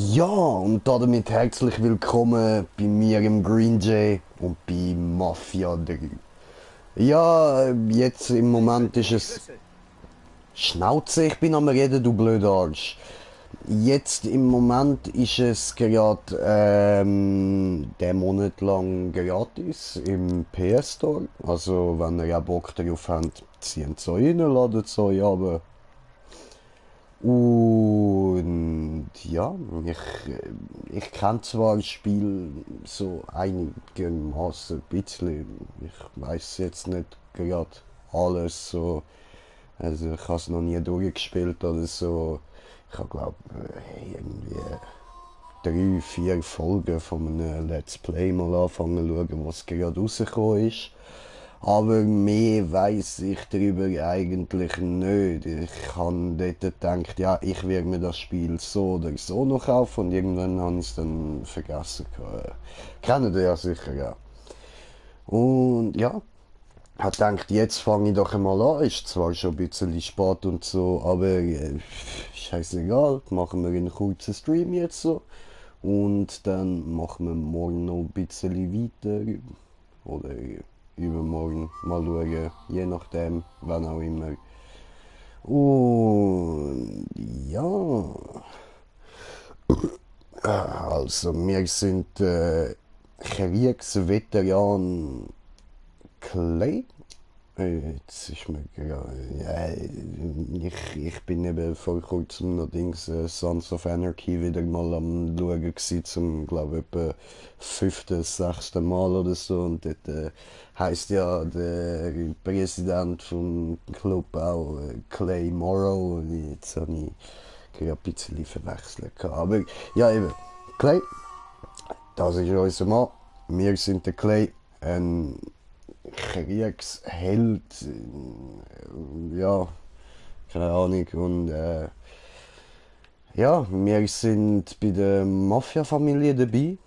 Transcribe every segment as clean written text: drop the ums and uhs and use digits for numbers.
Ja, und damit herzlich willkommen bei mir im Green Jay und bei Mafia 3. Ja, jetzt im Ich Moment bring dir ist die es... Schlüssel. Schnauze, ich bin am Reden, du blöder Arsch. Jetzt im Moment ist es gerade den Monat lang gratis im PS Store. Also wenn ihr auch Bock drauf habt, zieht es euch rein, ladet es euch aber. Und ja, ich kenne zwar das Spiel so einigermaßen ein bisschen. Ich weiß jetzt nicht gerade alles so. Also ich habe es noch nie durchgespielt oder so. Ich habe glaube irgendwie drei, vier Folgen von einem Let's Play mal anfangen zu schauen, was gerade rausgekommen ist. Aber mehr weiß ich darüber eigentlich nicht. Ich habe dort gedacht, ja, ich werde mir das Spiel so oder so noch kaufen und irgendwann habe ich es dann vergessen. Kennt ihr ja sicher, ja. Und ja, habe gedacht, jetzt fange ich doch einmal an. Ist zwar schon ein bisschen spät und so, aber scheißegal. Machen wir einen kurzen Stream jetzt so. Und dann machen wir morgen noch ein bisschen weiter. Oder übermorgen mal schauen. Je nachdem, wann auch immer. Und ja, also wir sind Kriegsveteran Clay. Jetzt ist mir gerade. Ja, ich bin eben vor kurzem noch Sons of Anarchy wieder mal am Schauen gewesen, zum glaube ich etwa fünften, sechsten Mal oder so. Und dort heisst ja der Präsident vom Club auch Clay Morrow. Und jetzt habe ich gerade ein bisschen verwechselt. Aber ja, eben, Clay, das ist unser Mann. Wir sind der Clay. Kriegsheld, ja, keine Ahnung. Und ja, wir sind bei der Mafia-Familie dabei.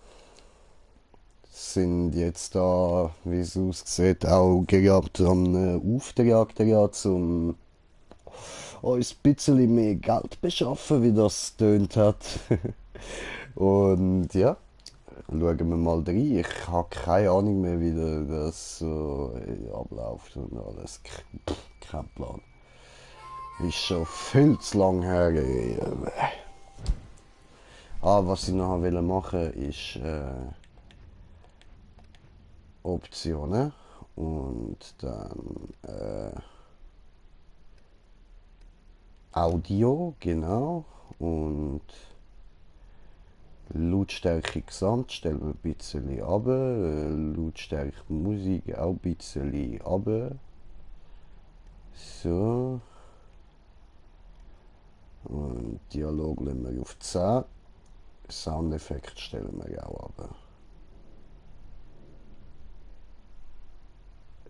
Sind jetzt da, wie es aussieht, auch gerade am Auftrag daran, um uns ein bisschen mehr Geld beschaffen, wie das tönt hat. Und ja, schauen wir mal rein. Ich habe keine Ahnung mehr, wie das so abläuft und alles. Kein Plan. Ist schon viel zu lang her. Was ich noch machen wollte, ist Optionen und dann Audio, genau. Und Lautstärke Gesamt stellen wir ein bisschen runter. Lautstärke Musik auch ein bisschen runter. So. Und Dialog lassen wir auf 10. Soundeffekt stellen wir auch runter.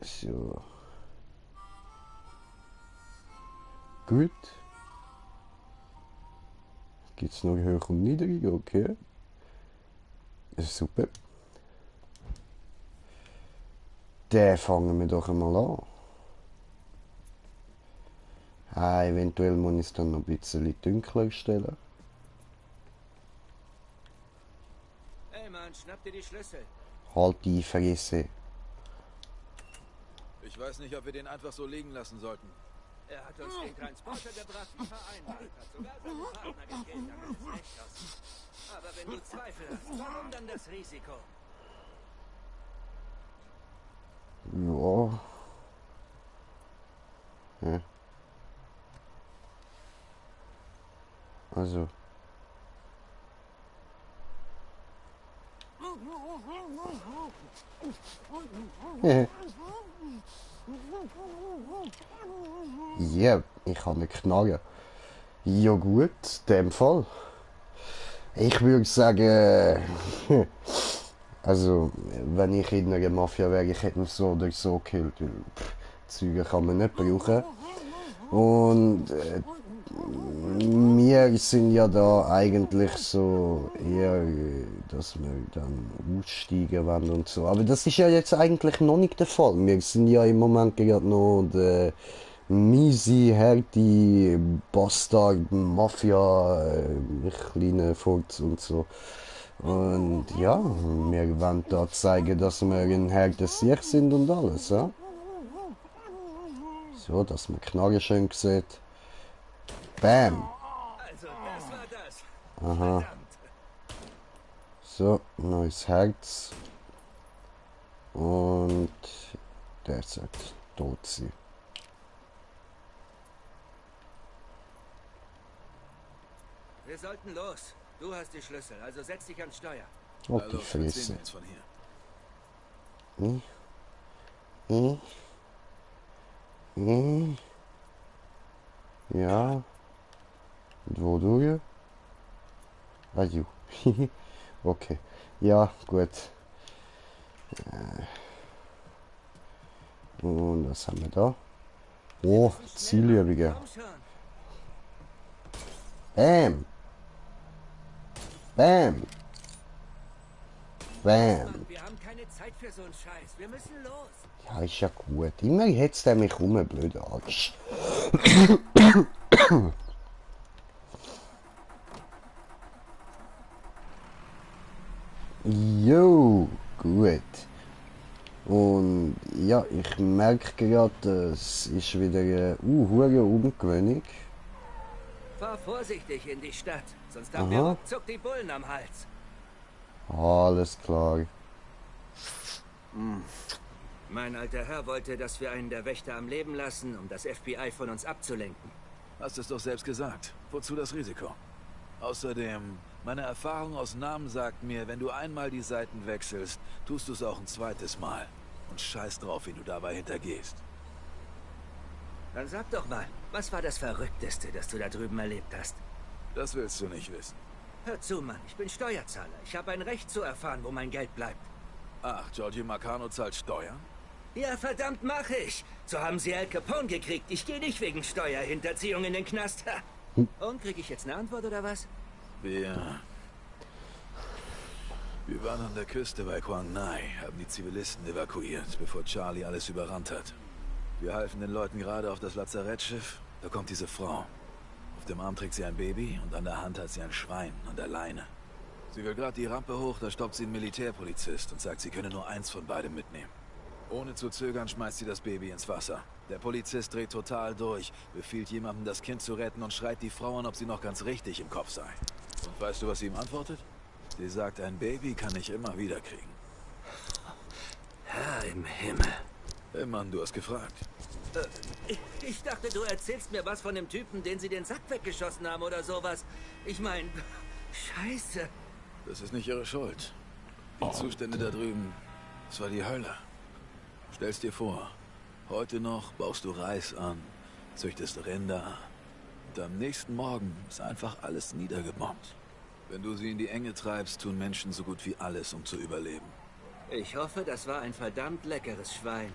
So. Gut. Gibt es noch hoch und niedrig? Okay. Super. Dann fangen wir doch einmal an. Eventuell muss ich es dann noch ein bisschen dunkler stellen. Ey Mann, schnapp dir die Schlüssel. Halt die Fresse. Ich weiß nicht, ob wir den einfach so liegen lassen sollten. Er hat uns den Transporter gebracht wie vereinbart. Hat sogar seinen Partner gekillt, damit es echt aussieht. Aber wenn du Zweifel hast, warum dann das Risiko? Ja. Ja. Also. Ja, ich habe eine Knarre. Ja gut, in dem Fall. Ich würde sagen, also wenn ich in einer Mafia wäre, ich hätte ihn so oder so gekillt, weil Züge kann man nicht brauchen. Und wir sind ja da eigentlich so eher, dass wir dann aussteigen wollen und so. Aber das ist ja jetzt eigentlich noch nicht der Fall. Wir sind ja im Moment gerade noch miese, harte Bastard, Mafia, kleine Furz und so. Und ja, wir wollen da zeigen, dass wir ein hartes Sieg sind und alles, ja. So, dass man Knarre schön sieht. Bam! Also, das war das. Aha. Verdammt. So, neues Herz. Und der sollte tot sein. Wir sollten los. Du hast die Schlüssel, also setz dich ans Steuer. Oh, Na die los, verziehen Fresse. wir uns von hier. Ja. Und wo du? Ah, ju. Okay. Ja, gut. Und was haben wir da? Oh, Zielübungen. Komm schon. Bam! Bam! Bam! Mann, wir haben keine Zeit für so einen Scheiß. Wir müssen los. Ja, ist ja gut. Immer hetzt er mich um, blöder Arsch. Jo, gut. Und ja, ich merke gerade, es ist wieder eine hure Umgewöhnung. Fahr vorsichtig in die Stadt, sonst haben wir Aha. ruckzuck die Bullen am Hals. Alles klar. Mein alter Herr wollte, dass wir einen der Wächter am Leben lassen, um das FBI von uns abzulenken. Hast es doch selbst gesagt. Wozu das Risiko? Außerdem, meine Erfahrung aus Namen sagt mir, wenn du einmal die Seiten wechselst, tust du es auch ein zweites Mal. Und scheiß drauf, wie du dabei hintergehst. Dann sag doch mal, was war das Verrückteste, das du da drüben erlebt hast? Das willst du nicht wissen. Hör zu, Mann, ich bin Steuerzahler. Ich habe ein Recht zu erfahren, wo mein Geld bleibt. Ach, Giorgio Marcano zahlt Steuern? Ja, verdammt, mach ich. So haben sie Al Capone gekriegt. Ich gehe nicht wegen Steuerhinterziehung in den Knast. Ha. Und kriege ich jetzt eine Antwort oder was? Wir waren an der Küste bei Quang Ngai, haben die Zivilisten evakuiert, bevor Charlie alles überrannt hat. Wir halfen den Leuten gerade auf das Lazarettschiff. Da kommt diese Frau. Auf dem Arm trägt sie ein Baby und an der Hand hat sie ein Schwein an der Leine. Sie will gerade die Rampe hoch, da stoppt sie ein Militärpolizist und sagt, sie könne nur eins von beidem mitnehmen. Ohne zu zögern schmeißt sie das Baby ins Wasser. Der Polizist dreht total durch, befiehlt jemandem, das Kind zu retten und schreit die Frau an, ob sie noch ganz richtig im Kopf sei. Und weißt du, was sie ihm antwortet? Sie sagt, ein Baby kann ich immer wieder kriegen. Herr im Himmel. Hey Mann, du hast gefragt. Ich dachte, du erzählst mir was von dem Typen, den sie den Sack weggeschossen haben oder sowas. Ich meine, Scheiße. Das ist nicht ihre Schuld. Die Zustände da drüben, das war die Hölle. Stell's dir vor, heute noch baust du Reis an, züchtest Rinder und am nächsten Morgen ist einfach alles niedergebombt. Wenn du sie in die Enge treibst, tun Menschen so gut wie alles, um zu überleben. Ich hoffe, das war ein verdammt leckeres Schwein.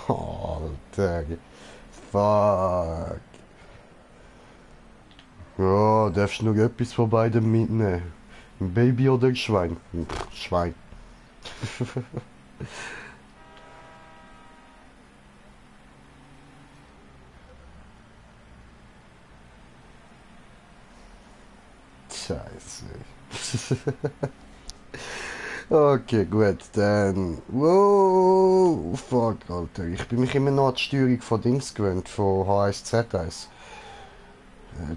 Alter. Fuck. Ja, darfst du noch etwas von beidem mitnehmen? Ein Baby oder ein Schwein? Schwein. Scheiße. Okay, gut, dann... Wow, fuck, Alter. Ich bin mich immer noch an die Steuerung von Dings gewöhnt, von HSZ1.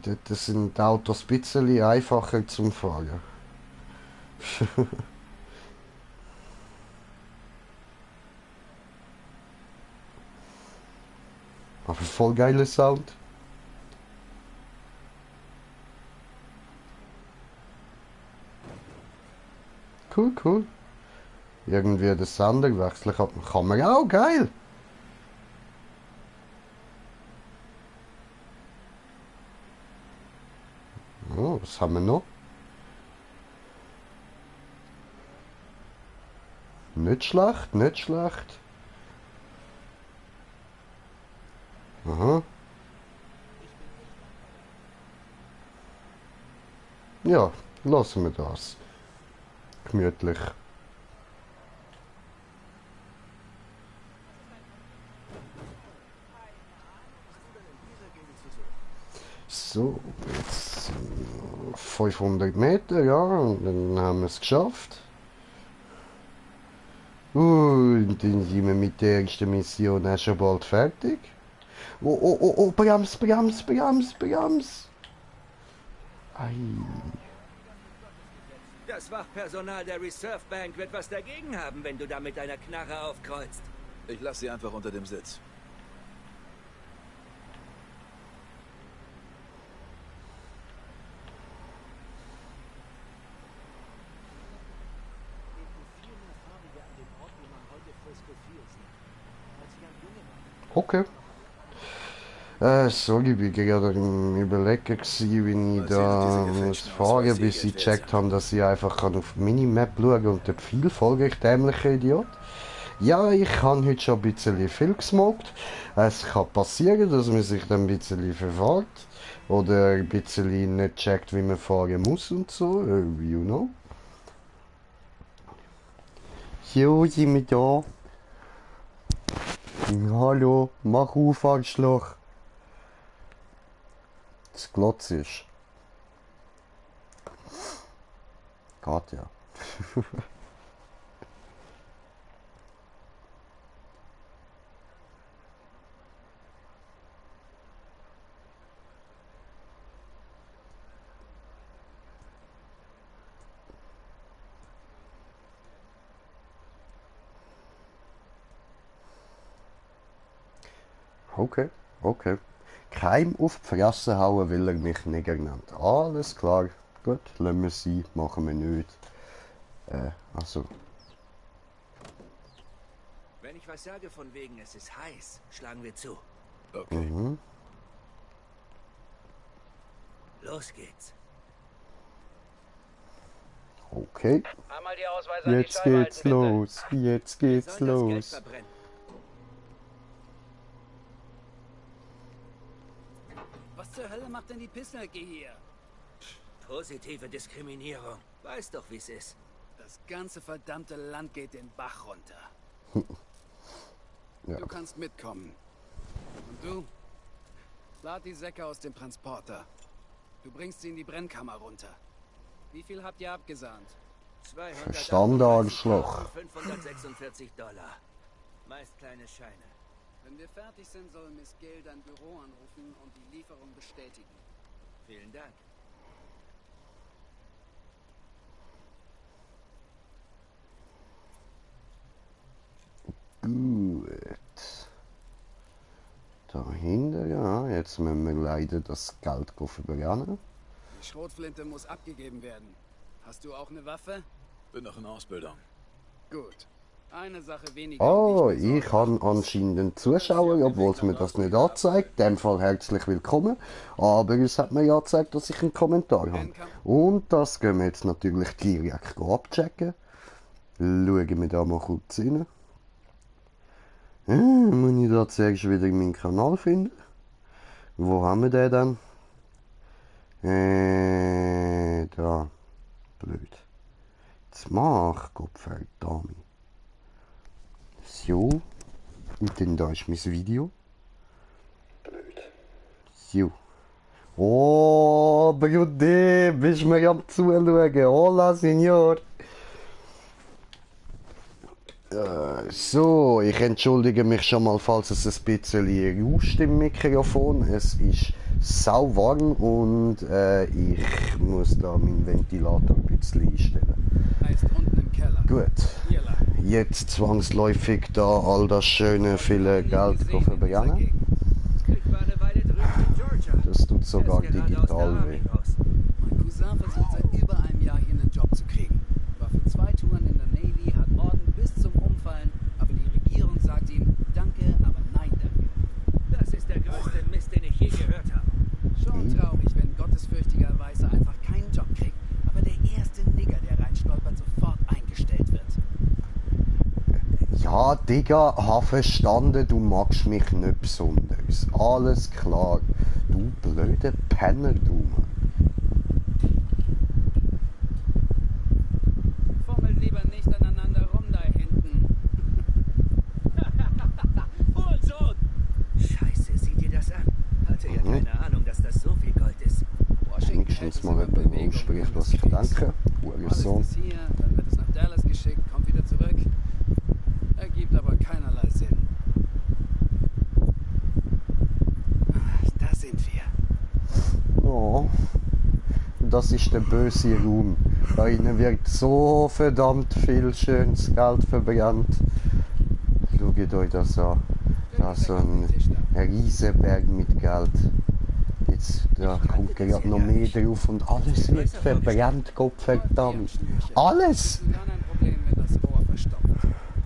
Dort sind die Autos ein bisschen einfacher zum Fahren. Aber voll geiler Sound. Cool, cool. Irgendwie den Sender wechseln kann man auch, geil. Oh, was haben wir noch? Nicht schlecht, nicht schlecht. Aha. Ja, lassen wir das. Gemütlich. So, jetzt 500 Meter, ja, und dann haben wir es geschafft. Und dann sind wir mit der ersten Mission auch schon bald fertig. Oh, oh, oh, oh, Brems, Brems, Brems, Brems. Ei. Das Wachpersonal der Reserve Bank wird was dagegen haben, wenn du da mit deiner Knarre aufkreuzt. Ich lasse sie einfach unter dem Sitz. Okay. Sorry, ich bin gerade im Überlegen gewesen, wie ich da muss fahren, bis ich gecheckt habe, dass ich einfach kann auf die Minimap schauen und dort viel folge, ich dämlicher Idiot. Ja, ich habe heute schon ein bisschen viel gesmoked. Es kann passieren, dass man sich dann ein bisschen verfährt oder ein bisschen nicht checkt, wie man fahren muss und so, you know. Jo, sind wir da? Hallo, mach auf, Arschloch. Das Glotz ist. Geht ja. Okay, okay. Keim auf die Fresse hauen, weil er mich Nigger nennt. Alles klar. Gut, lassen wir sie, machen wir nicht. Also. Wenn ich was sage von wegen, es ist heiß, schlagen wir zu. Okay. Mhm. Los geht's. Okay. Einmal die Ausweise an die Jetzt Scheibe geht's halten, bitte. los. Jetzt Wir geht's sollen das Geld los. verbrennen. Was zur Hölle macht denn die Pissnelke hier? Positive Diskriminierung. Weiß doch, wie's ist. Das ganze verdammte Land geht den Bach runter. Ja. Du kannst mitkommen. Und du? Lad die Säcke aus dem Transporter. Du bringst sie in die Brennkammer runter. Wie viel habt ihr abgesahnt? 200 Standardschloch. $546. Meist kleine Scheine. Wenn wir fertig sind, soll Miss Gill dein Büro anrufen und die Lieferung bestätigen. Vielen Dank. Gut. Dahinter, ja. Jetzt müssen wir leider das Geld verbrennen. Die Schrotflinte muss abgegeben werden. Hast du auch eine Waffe? Bin noch in Ausbildung. Gut. Eine Sache weniger. Oh, um dich zu ich sorgen. habe anscheinend einen Zuschauer, obwohl es mir das nicht anzeigt. In dem Fall herzlich willkommen. Aber es hat mir ja gezeigt, dass ich einen Kommentar habe. Und das gehen wir jetzt natürlich direkt abchecken. Schauen wir da mal kurz rein. Muss ich da zuerst wieder meinen Kanal finden? Wo haben wir den denn? Da. Blöd. Jetzt mach, Gottverdammt. So. Und dann da ist mein Video. Blöd. So. Oh, Bruder, bist mir am Zuschauen. Hola, Signor. So, ich entschuldige mich schon mal, falls es ein bisschen rauscht im Mikrofon. Es ist sau warm und ich muss da meinen Ventilator ein bisschen einstellen. Heißt unten im Keller. Gut, Hier lang. jetzt zwangsläufig da all das schöne, viele Geld verbrennen. Ich war eine Weile drüben in Georgia. Das tut sogar Er ist gerade aus der digital Army weh. raus. Mein Cousin versucht seit über einem Jahr hier einen Job zu kriegen. War für 2 Touren in der Navy, hat Orden bis zum Umfallen, aber die Regierung sagt ihm, danke, aber nein danke. Das ist der größte Mist, den ich je gehört habe. Schon traurig, wenn gottesfürchtiger Weißer einfach keinen Job kriegt, aber der erste Nigger, der reinstolpert, sofort eingestellt wird. Ja, Digga, hab verstanden, du magst mich nicht besonders. Alles klar. Du blöde Penner, du. Fummelt lieber nicht aneinander rum da hinten. Hurensohn! Scheiße, sieh dir das an. Hatte ja keine Ahnung, dass das so viel Gold Danke, Alles Hurensohn. ist hier, dann wird es nach Dallas geschickt, kommt wieder zurück. Ergibt aber keinerlei Sinn. Da sind wir. Oh, das ist der böse Raum. Da innen wird so verdammt viel schönes Geld verbrannt. Schaut euch das an. Da ist so ein Riesenberg mit Geld. Jetzt da kommt gerade noch mehr drauf und alles wird verbrannt, Gott verdammt. Alles! Dann ein Problem, wenn das Rohr verstopft.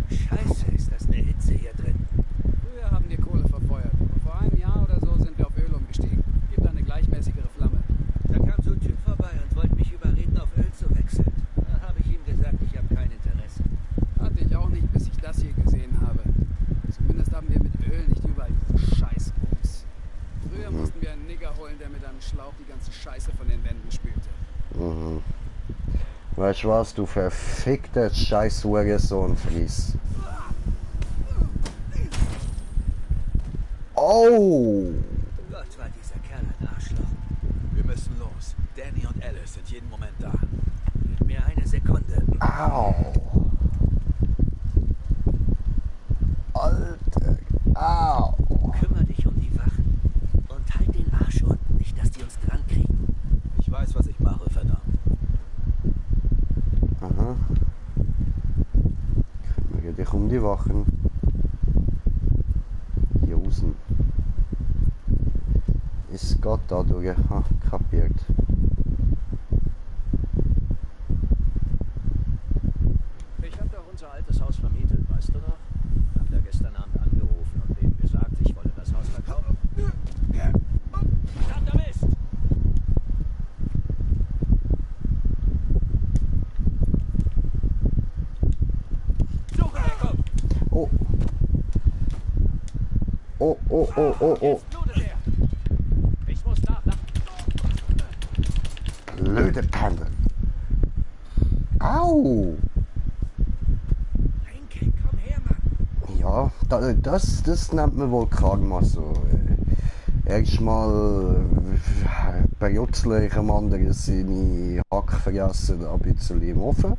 Scheiße, ist das eine Hitze hier drin. Früher haben wir Kohle verfeuert, aber vor einem Jahr oder so sind wir auf Öl umgestiegen. Gibt eine gleichmäßigere Flamme. Da kam so ein Typ vorbei und wollte mich überreden, auf Öl zu wechseln. Da habe ich ihm gesagt, ich habe kein Interesse. Hatte ich auch nicht, bis ich das hier gesehen habe. Zumindest haben wir mit Öl nicht überall diesen Scheiß Bums. Früher mussten wir einen Nigger holen, der mit einem Schlauch die ganze Scheiße von den Wänden spülte. Mhm. Weißt du was, du verfickter scheiß Hurensohn Fries. Oh! Gott, war dieser Kerl ein Arschloch. Wir müssen los. Danny und Alice sind jeden Moment da. Gib mir eine Sekunde. Au! Alter! Au! Kümmere dich um die Wachen. Und halt den Arsch unten, nicht, dass die uns dran kriegen. Ich weiß, was ich mache, verdammt. Aha. Kümmere dich um die Wachen. Hier außen. Es geht da durch. Ha, kapiert. Ich habe doch unser altes Haus vermietet, weißt du noch? Hab da gestern Abend angerufen und denen gesagt, ich wolle das Haus verkaufen. Verdammter Mist! Suche, Jakob! Oh! Oh, oh, oh, oh, oh! Jetzt blutet er! Ich muss nachladen. Blöde Panne! Au! Henke, komm her, Mann. Ja, das nennt man wohl Karma so. Erstmal bejutzle ich am anderen seine Hackfressen ein bisschen im Ofen.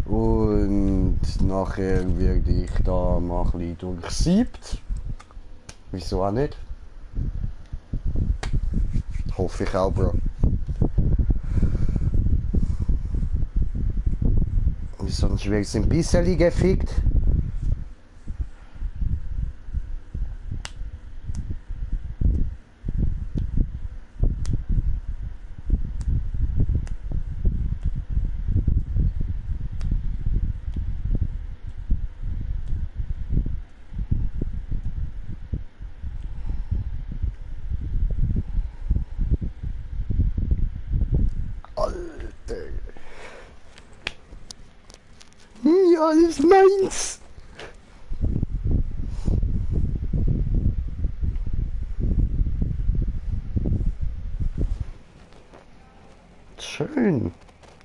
Und nachher werde ich da mal ein bisschen durchsiebt. Wieso auch nicht? Hoffe ich auch, Bro. Sonst wäre es ein bisschen gefickt. Alter. Ja, alles meins. Schön.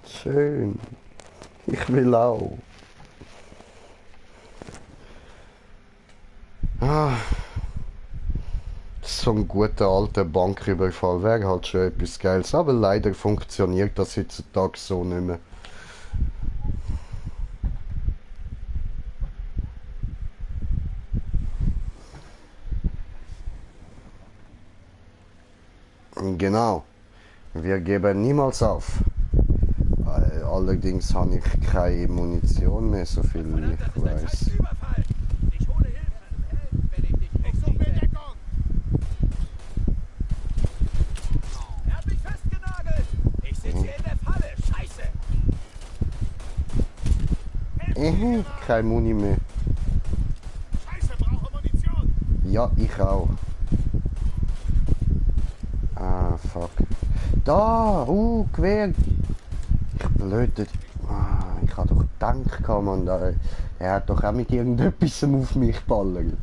Schön. Ich will auch. Ah. So ein guter alter Banküberfall wäre halt schon etwas Geiles, aber leider funktioniert das heutzutage so nicht mehr. Genau, wir geben niemals auf. Allerdings habe ich keine Munition mehr, so viel ich weiß. Überfall! Ich hole Hilfe! Wenn ich dich nicht suche Deckung! Er hat mich festgenagelt! Ich sitze hier in der Falle! Scheiße! Kein Muni mehr. Scheiße, brauche Munition! Ja, ich auch. Ah, fuck. Da, Gewehr. Ich blöde. Ah, ich habe doch gedacht, man, er hat doch auch mit irgendetwas auf mich ballert.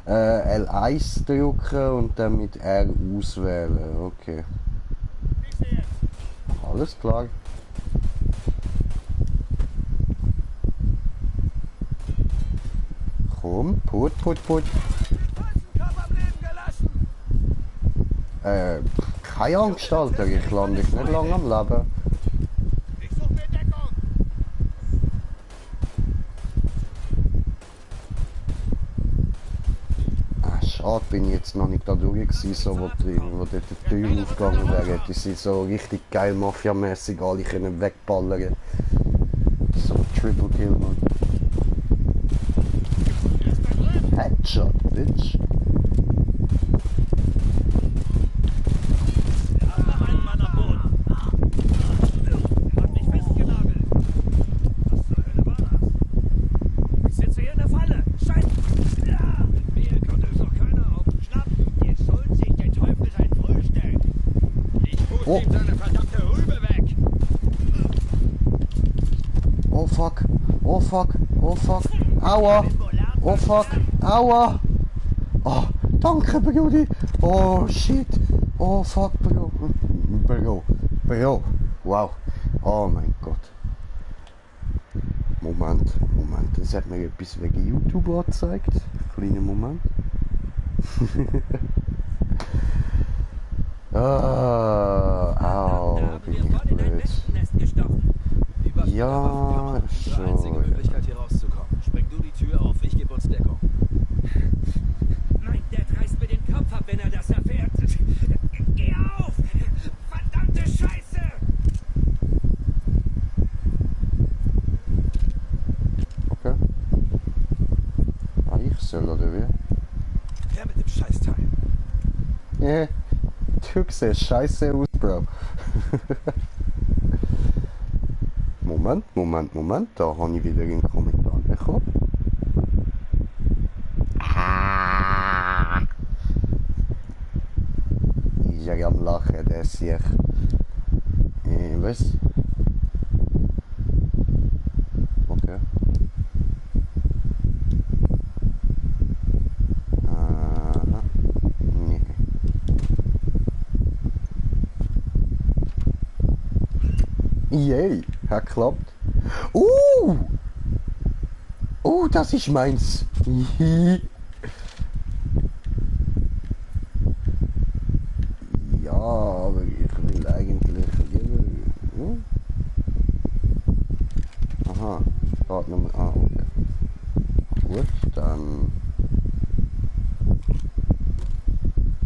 L1 drücken und dann mit R auswählen. Okay. Alles klar. Komm, put. Körper am Leben gelassen! Keine Angst, Alter, ich lasse dich nicht lange am Leben. Ich suche mir Deckung! Schade, bin ich jetzt noch nicht da durch gewesen, so, wo dort die Tür aufgegangen wäre. Hätte sie so richtig geil mafiamäßig alle können wegballern. So Triple Kill, man. Headshot, bitch. Noch einen Mann am Boden! Hat mich festgenagelt! Was zur Hölle war das? Ich sitze hier in der Falle! Scheiße! Ja! Mit mir konnte es doch keiner aufschnappen! Jetzt holt sich der Teufel sein Frühstück! Ich puste ihm seine verdammte Rübe weg! Oh fuck, oh fuck, oh fuck, aua, oh fuck, aua. Oh, danke, Brudi. Oh shit, oh fuck, Bro. Bro, wow. Oh mein Gott. Moment, das hat mir etwas wegen YouTube angezeigt. Kleiner Moment. Au, bin ich blöd. Ja, Unsere einzige schon. Möglichkeit hier rauszukommen. Spreng du die Tür auf, ich gebe uns Deckung. Mein Dad reißt mir den Kopf ab, wenn er das erfährt. Geh auf! Verdammte Scheiße! Okay. Ah, ich soll, oder wie? Her mit dem Scheißteil. Ja, du siehst scheiße aus, Bro. Moment, da habe ich wieder einen Kommentar bekommen. Ist ja am Lachen, der sich. Was? Okay. Nee. Yay, hat geklappt. Das ist meins. Ja, aber ich will eigentlich lieber. Aha, warte nochmal. Ah, okay. Gut, dann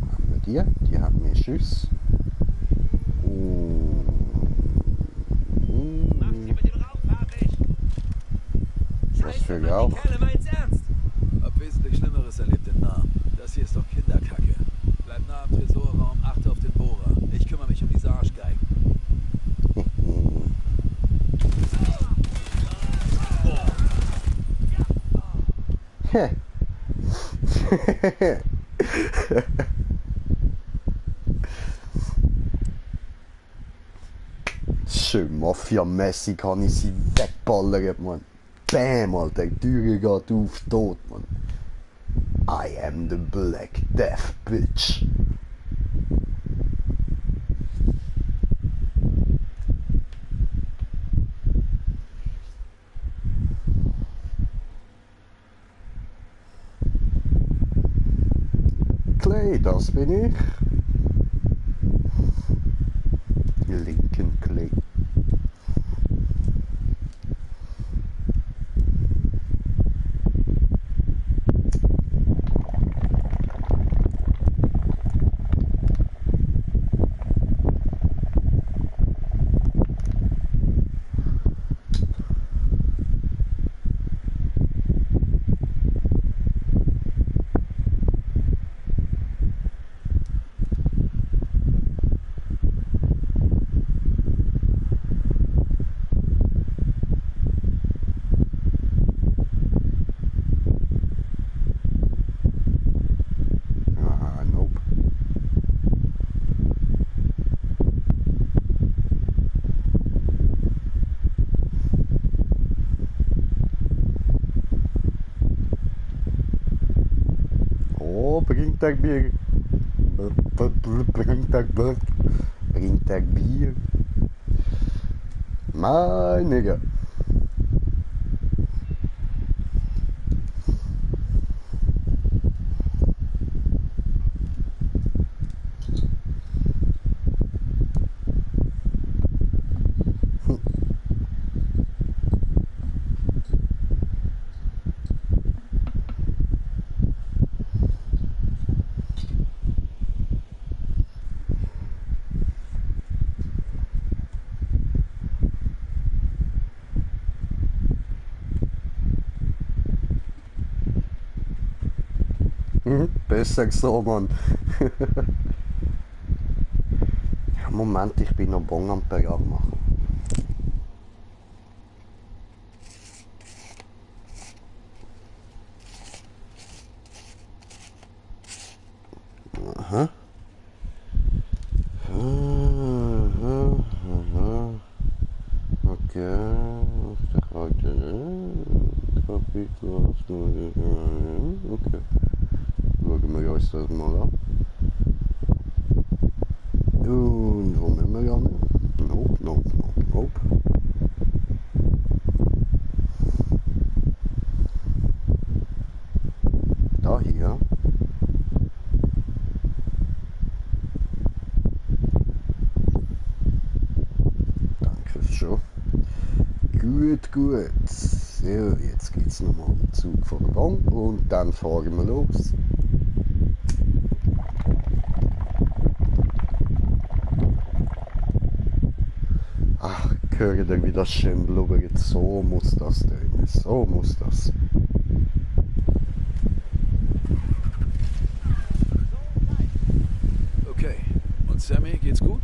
haben wir die hat mehr Schuss. Mach sie mit dem Raum fertig! Das für ich auch. Die Kerle meinen's ernst. Hab wesentlich Schlimmeres erlebt in Namen. Das hier ist doch Kinderkacke. Bleib nah am Tresorraum, achte auf den Bohrer. Ich kümmere mich um diese Arschgeigen. Schön mafiamäßig kann ich sie wegballern, man. Bam, Alter, die Tür geht auf, tot, man. I am the Black Death, bitch. Clay, das bin ich. Lincoln Clay. Nope. Oh, bringt er Bier. Bringt er Bier. Mein Nigger. besser so, Mann. Ja, Moment, ich bin noch Bon am Berg machen. Aha. Okay. Kapitel. Okay. Schauen wir uns das mal an. Und wo müssen wir hin? Nope, nope, nope, nope. Da hier. Danke schon. Gut, gut. So, jetzt geht es nochmal um den Zug von der Bank und dann fahren wir los. Ach, hört ihr, wie das schön blubbert? So muss das tönen. So muss das. Okay. Und Sammy, geht's gut?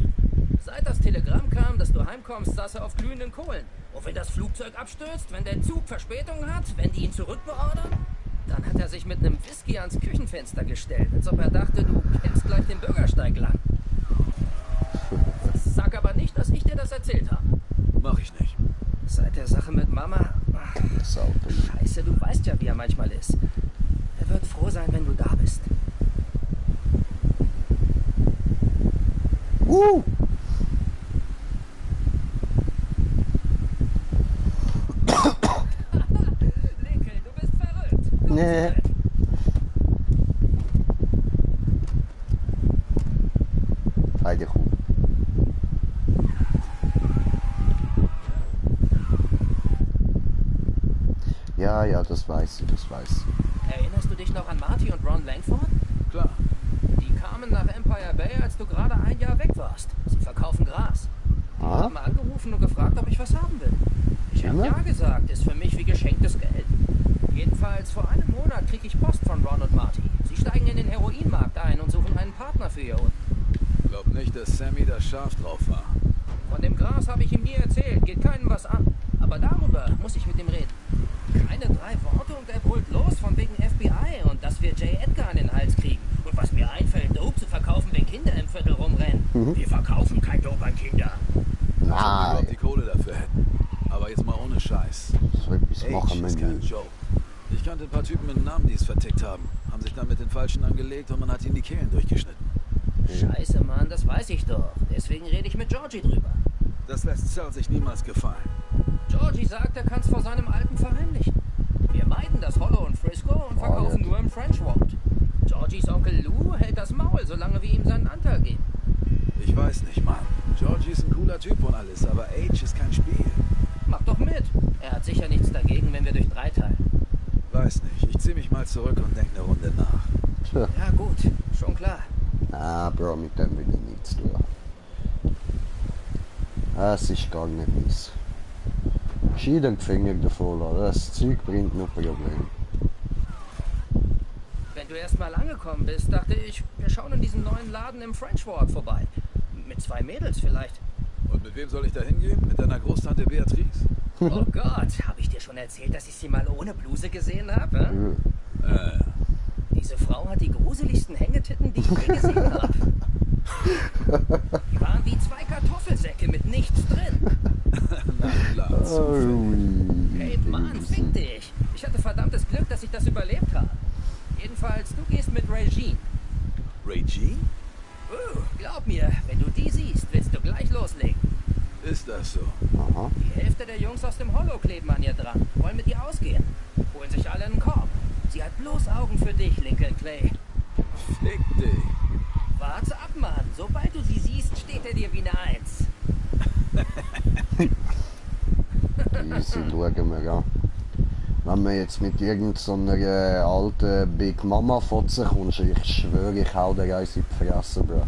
Seit das Telegramm kam, dass du heimkommst, saß er auf glühenden Kohlen. Und wenn das Flugzeug abstürzt, wenn der Zug Verspätung hat, wenn die ihn zurückbeordern, dann hat er sich mit einem Whisky ans Küchenfenster gestellt, als ob er dachte, du kennst gleich den Bürgersteig lang. Sag aber nicht, dass ich dir das erzählt habe. Mach ich nicht. Seit der Sache mit Mama... Das Auto. Scheiße, du weißt ja, wie er manchmal ist. Er wird froh sein, wenn du da bist. Lincoln, du bist verrückt. Nee. Heide Kuh. Ja, ja, das weiß ich, das weiß ich. Erinnerst du dich noch an Marty und Ron Langford? Klar. Die kamen nach Empire Bay, als du gerade ein Jahr weg warst. Sie verkaufen Gras. Die Ah? haben angerufen und gefragt, ob ich was haben will. Ich habe Ja? ja gesagt, ist für mich wie geschenktes Geld. Jedenfalls vor einem Monat kriege ich Post von Ron und Marty. Sie steigen in den Heroinmarkt ein und suchen einen Partner für ihr Hund. Glaub nicht, dass Sammy da scharf drauf war. Von dem Gras habe ich ihm nie erzählt, geht keinem was an. Aber darüber muss ich mit ihm reden. Keine 3 Worte und er brüllt los von wegen FBI und dass wir J. Edgar an den Hals kriegen. Und was mir einfällt, Dope zu verkaufen, wenn Kinder im Viertel rumrennen. Wir verkaufen kein Dope an Kinder. Wir Nein, überhaupt die Kohle dafür hätten. Aber jetzt mal ohne Scheiß. so etwas Age machen ist wir kein nicht. Joke. Ich kannte ein paar Typen mit Namen, die es vertickt haben. Haben sich dann mit den Falschen angelegt und man hat ihnen die Kehlen durchgeschnitten. Scheiße, Mann, das weiß ich doch. Deswegen rede ich mit Georgie drüber. Das lässt Sal sich niemals gefallen. Georgie sagt, er kann es vor seinem Alten verheimlichen. Wir meiden das Hollow und Frisco und verkaufen nur im French Ward. Georgies Onkel Lou hält das Maul, solange wir ihm seinen Anteil geben. Ich weiß nicht, Mann. Georgie ist ein cooler Typ und alles, aber Age ist kein Spiel. Mach doch mit. Er hat sicher nichts dagegen, wenn wir durch 3 teilen. Weiß nicht. Ich zieh mich mal zurück und denk eine Runde nach. Tja. Ja gut, schon klar. Ah, Bro, mit dem will ich nichts tun. Es ist gar nicht meins. Schieden die Finger davon lassen. Das Zeug bringt nur Probleme. Wenn du erst mal angekommen bist, dachte ich, wir schauen in diesem neuen Laden im French Ward vorbei. Mit 2 Mädels vielleicht. Und mit wem soll ich da hingehen? Mit deiner Großtante Beatrice? Oh Gott, habe ich dir schon erzählt, dass ich sie mal ohne Bluse gesehen habe? Diese Frau hat die gruseligsten Hängetitten, die ich je gesehen habe. Die waren wie 2 Kartoffelsäcke mit nichts drin. Na klar, zufällig. Hey Mann, fick dich. Ich hatte verdammtes Glück, dass ich das überlebt habe. Jedenfalls, du gehst mit Regine. Regine? Glaub mir, wenn du die siehst, willst du gleich loslegen. Ist das so? Aha. Die Hälfte der Jungs aus dem Hollow kleben an ihr dran, wollen mit ihr ausgehen. Holen sich alle einen Korb. Sie hat bloß Augen für dich, Lincoln Clay. Fick dich. Warte ab, Mann. Sobald du sie siehst, steht er dir wie eine 1. Easy, schauen wir an. Wenn man jetzt mit irgendeiner alten Big Mama fotzen kommst, ich schwöre, ich hau dir eins in die Fresse, Bro.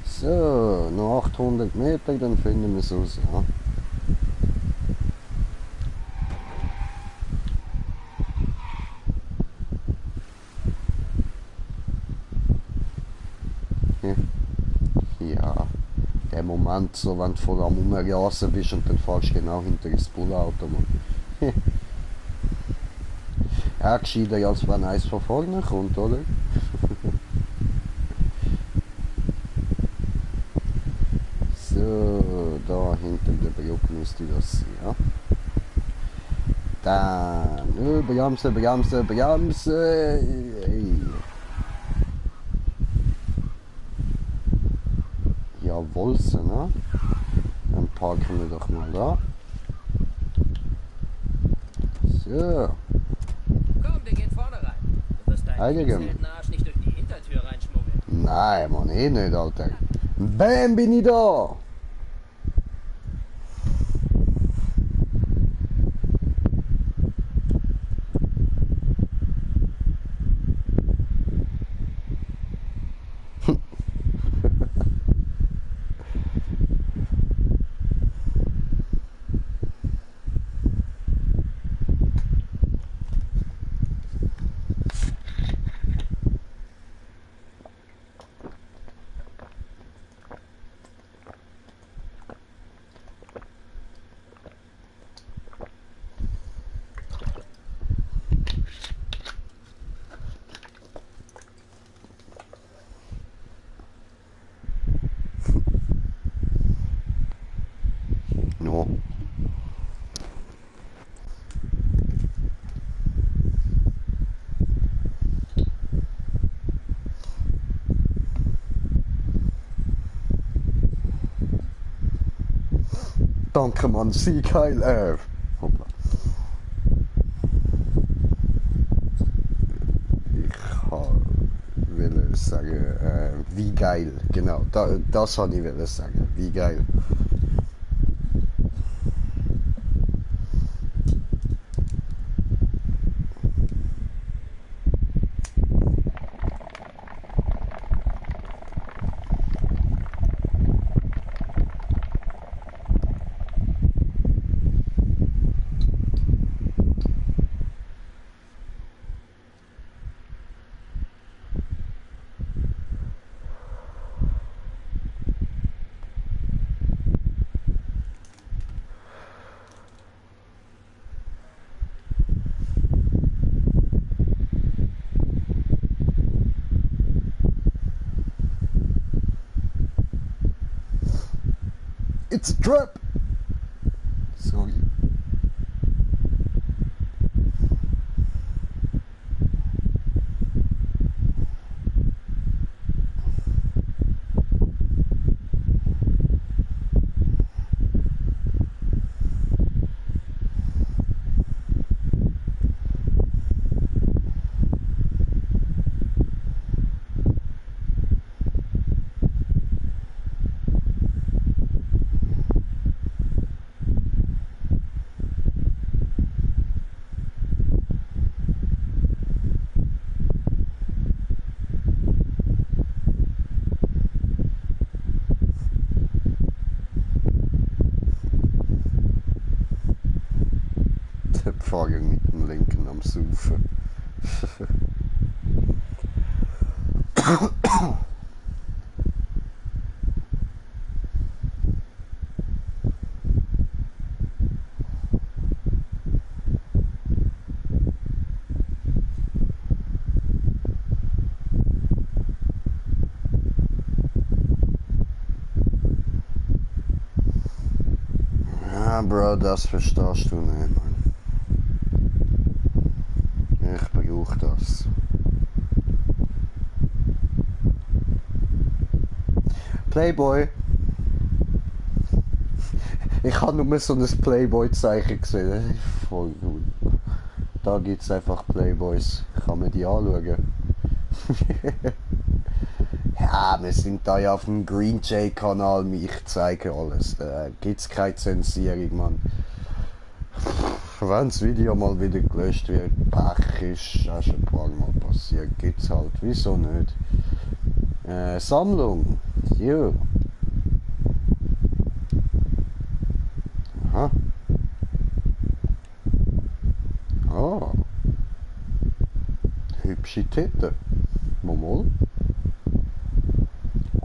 So, noch 800 Meter, dann finden wir es raus. Ja. Ja, der Moment, so wenn du voll am Umrasen bist und dann fährst du genau hinter das Bullauto, Mann. Ja, gescheiter als wenn eins von vorne kommt, oder? So, da hinter der Brücke müsste das sein, ja. Dann, bremsen, bremsen, bremsen. Jawohl, ne? Dann parken wir doch mal da. So. Komm, wir gehen vorne rein. Du wirst deinen Heiligen. seltenen Arsch nicht durch die Hintertür reinschmuggeln. Nein, Mann, eh nicht, Alter. Bam, bin ich da! No. Danke, Mann, Sieg heil, hoppla. Ich will sagen, wie geil, genau, das wollte ich sagen, wie geil. It's a trap! Sorry. Der Pfeil mit dem Linken am Saufen. Ja, Bro, das verstehst du nicht, Mann. Ich brauche das. Playboy. Ich habe nur so ein Playboy-Zeichen gesehen. Das ist voll gut. Da gibt es einfach Playboys. Kann man die anschauen? Ja, wir sind da ja auf dem Green J-Kanal. Ich zeige alles. Da gibt es keine Zensierung, Mann. Wenn das Video mal wieder gelöscht wird, Pech ist auch schon ein paar Mal passiert. Gibt's halt. Wieso nicht? Sammlung. Jo. Aha. Ah. Hübsche Titten. Mal.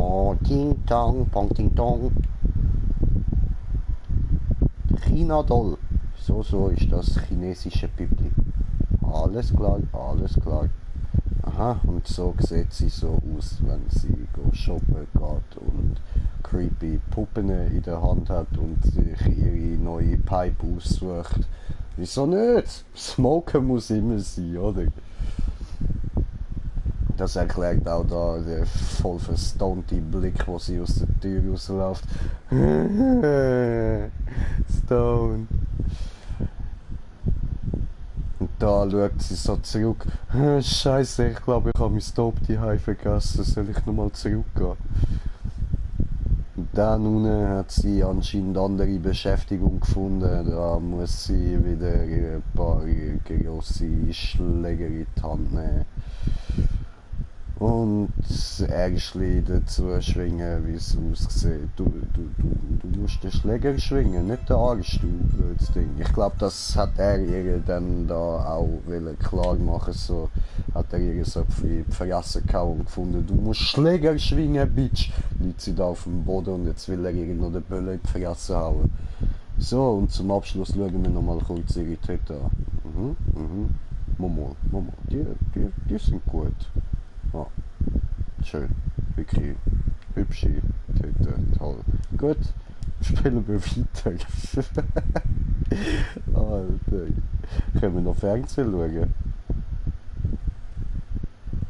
Oh, Ding Dong, Pong Ding Dong. China Doll. So ist das chinesische Püppli. Alles klar, alles klar. Aha, und so sieht sie so aus, wenn sie shoppen geht und creepy Puppen in der Hand hat und sich ihre neue Pipe aussucht. Wieso nicht? Smoken muss immer sein, oder? Das erklärt auch da der voll verstonte Blick, wo sie aus der Tür rausläuft. Stone. Und da schaut sie so zurück. Scheiße, ich glaube, ich habe mein Stop daheim vergessen. Soll ich nochmal zurückgehen? Und dann unten hat sie anscheinend andere Beschäftigung gefunden. Da muss sie wieder ein paar grosse Schläger in die Hand nehmen. Und das Ärschli dazu schwingen, wie es aussieht. Du musst den Schläger schwingen, nicht den Arsch, du blödes Ding. Ich glaube, das hat er ihr dann da auch klar machen. So hat er ihr so die Fresse gehauen und gefunden, du musst Schläger schwingen, Bitch. Liegt sie da auf dem Boden und jetzt will er ihr noch den Böller in die Fresse hauen. So, und zum Abschluss schauen wir noch mal kurz ihre Tüte an. Momo, die sind gut. Ja, schön, wirklich hübsche Tüte, toll. Gut, spielen wir weiter. Alter, können wir noch Fernsehen schauen?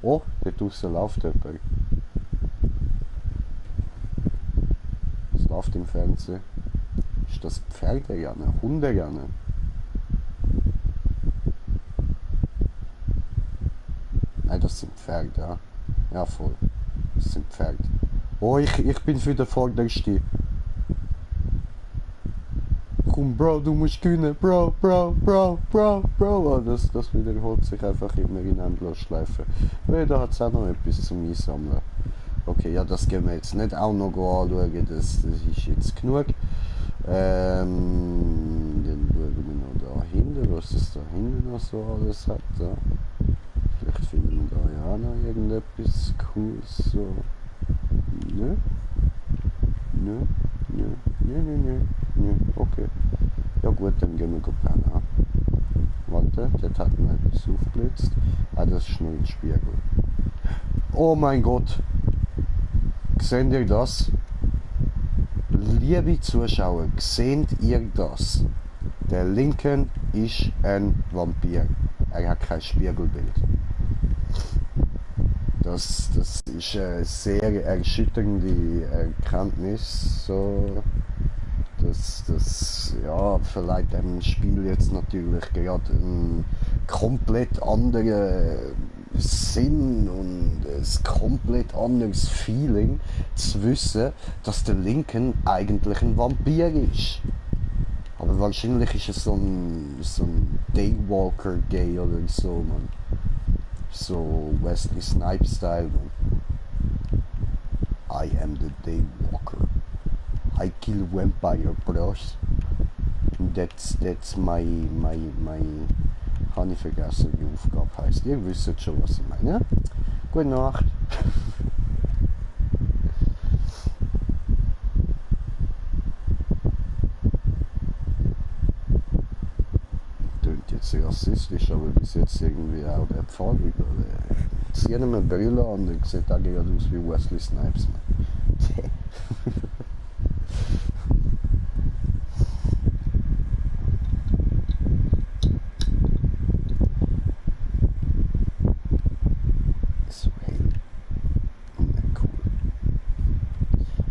Oh, dort draussen läuft jemand. Was läuft im Fernsehen? Ist das Pferderennen? Hunderennen? Nein, das sind Pferde, ja. Ja, voll. Das sind Pferde. Oh, ich bin für den Vorderste. Komm, Bro, du musst gewinnen. Bro. Oh, das wiederholt sich einfach immer in Endlosschleife. Oh, da hat es auch noch etwas zum Einsammeln. Okay, ja, das gehen wir jetzt nicht auch noch anschauen. Das ist jetzt genug. Dann schauen wir noch da hinten, was es da hinten noch so alles hat. Ja. Vielleicht finden wir da ja auch noch irgendetwas Cooles. So. Nö. Okay. Ja gut, dann gehen wir pennen. Warte, dort hat mir etwas aufgeblitzt. Ah, das ist nur ein Spiegel. Oh mein Gott. Seht ihr das? Liebe Zuschauer, seht ihr das? Der Lincoln ist ein Vampir. Er hat kein Spiegelbild. Das ist eine sehr erschütternde Erkenntnis. So, das ja, verleiht dem Spiel jetzt natürlich gerade einen komplett anderen Sinn und ein komplett anderes Feeling zu wissen, dass der Lincoln eigentlich ein Vampir ist. Aber wahrscheinlich ist es so ein Daywalker-Gay oder so, man. So Wesley Snipes-Style, man. I am the Daywalker. I kill vampire bros. That's my habe ich vergessen, wie die Aufgabe heisst. Ihr wisst schon, was ich meine. Gute Nacht. Klingt jetzt rassistisch, aber bis jetzt irgendwie auch der Pfad über. Zieh ihm eine Brille an und sieht auch gerade aus wie Wesley Snipes.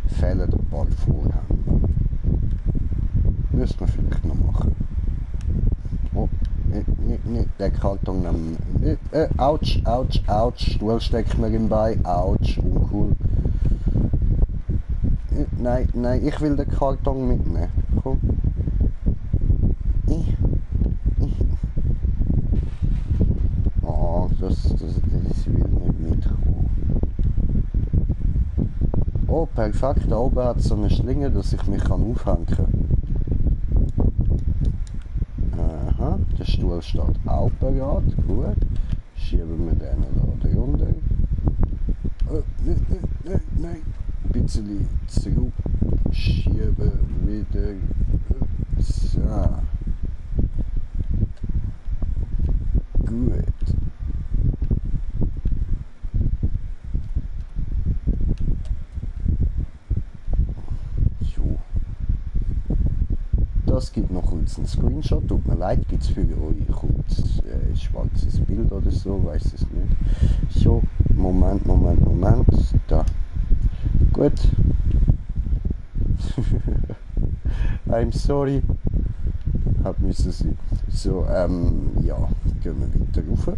Fehlen ein paar Vorhänge. Müssen wir vielleicht noch machen. Oh, nicht den Karton nehmen. Autsch. Stuhl steckt mir im Bein. Autsch, uncool. Nein, ich will den Karton mitnehmen. Komm. Oh, das will nicht mitkommen. Oh, perfekt, da oben hat es so eine Schlinge, dass ich mich aufhängen kann. Aha, der Stuhl steht auch bereit, gut. Schieben wir den da runter. Nein. bisschen zurückschieben wieder. So. Gut. So. Das gibt noch kurz einen Screenshot. Tut mir leid, gibt es für euch kurz schwarzes Bild oder so, weiß es nicht. So, Moment. Da. Gut. I'm sorry. Hat müssen sein. So, ja, gehen wir weiter rauf.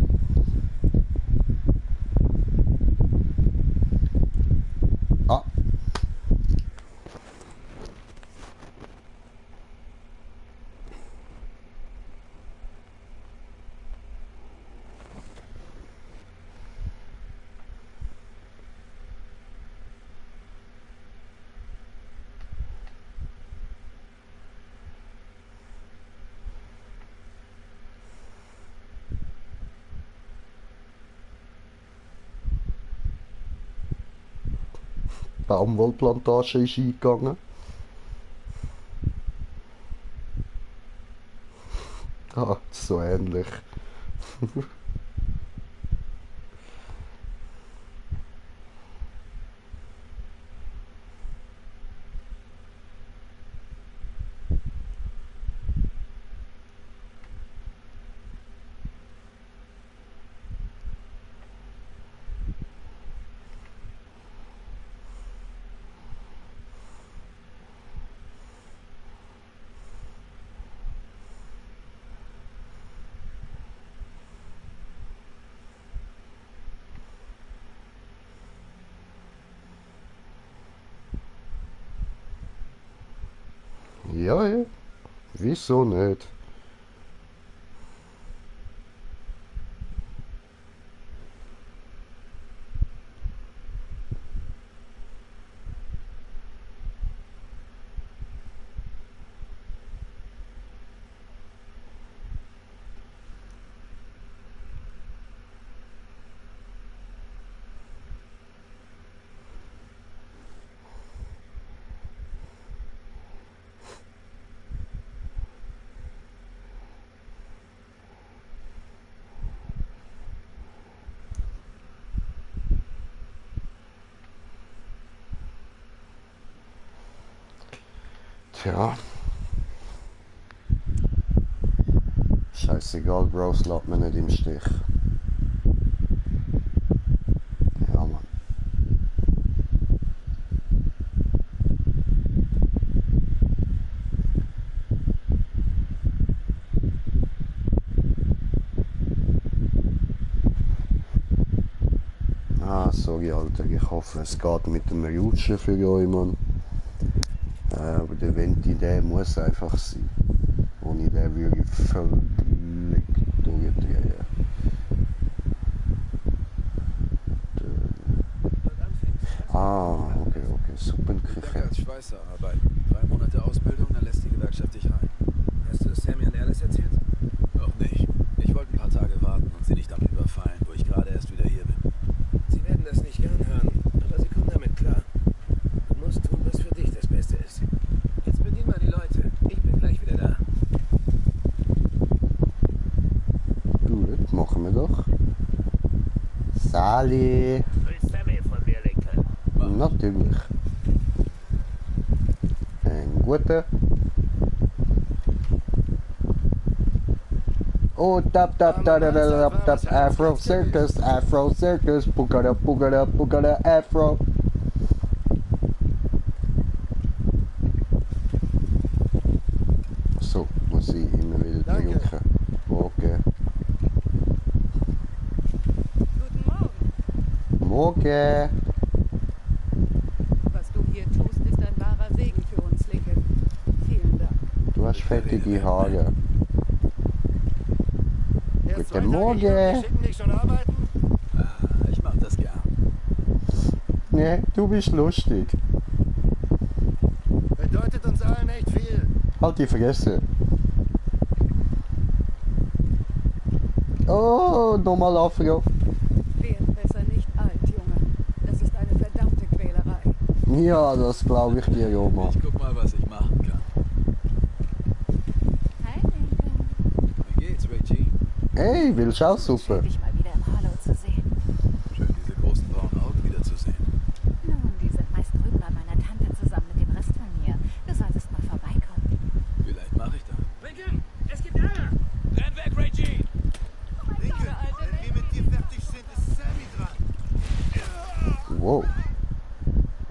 Ah. Baumwollplantage ist eingegangen. Ah, so ähnlich. Ja, ja. Wieso nicht? Tja. Scheißegal, Bros, lässt mich nicht im Stich. Ja, Mann. Ah, sorry, Alter. Ich hoffe, es geht mit dem Rutschen für euch, Mann. Aber der Venti, der muss einfach sein. Ohne den würde ich völlig durchdrehen. Okay, Suppenküche. Als Schweißer arbeiten. 3 Monate Ausbildung, dann lässt die Gewerkschaft dich rein. Hast du das Sammy und Alice erzählt? Noch nicht. Ich wollte ein paar Tage warten und sie nicht damit überfallen, wo ich gerade erst wieder hier bin. Sie werden das nicht gern hören, aber sie kommen damit klar. Du musst tun, was für dich das Beste ist. Jetzt bedien mal die Leute. Ich bin gleich wieder da. Gut, machen wir doch. Sali. Willst Sammy von mir, Lincoln? Natürlich. Ein guter. Oh, tap, Afro Circus, Bugada, Afro. So, muss ich immer wieder drücken. Okay. Guten Morgen. Morgen. Was du hier tust, ist ein wahrer Segen für uns, Lincoln. Vielen Dank. Du hast fettige Haare. Guten Morgen. Schicken dich schon arbeiten? Ich mach das gern. Ne, du bist lustig. Bedeutet uns allen echt viel. Halt die Fresse. Oh, nochmal Afro. Werd besser nicht alt, Junge. Das ist eine verdammte Quälerei. Ja, das glaube ich dir, Joma. Ich guck mal, was ich machen kann. Hi, Lincoln. Wie geht's, Reggie? Hey, willst du auch Suppe? Schön, dich mal wieder im Hollow zu sehen. Schön, diese großen braunen Augen wiederzusehen. Nun, die sind meist drüben bei meiner Tante zusammen mit dem Rest von mir. Du solltest mal vorbeikommen. Vielleicht mache ich das. Lincoln, es gibt Ärger! Renn weg, Reggie! Lincoln, wenn wir mit dir fertig sind, ist Sammy dran. Wow.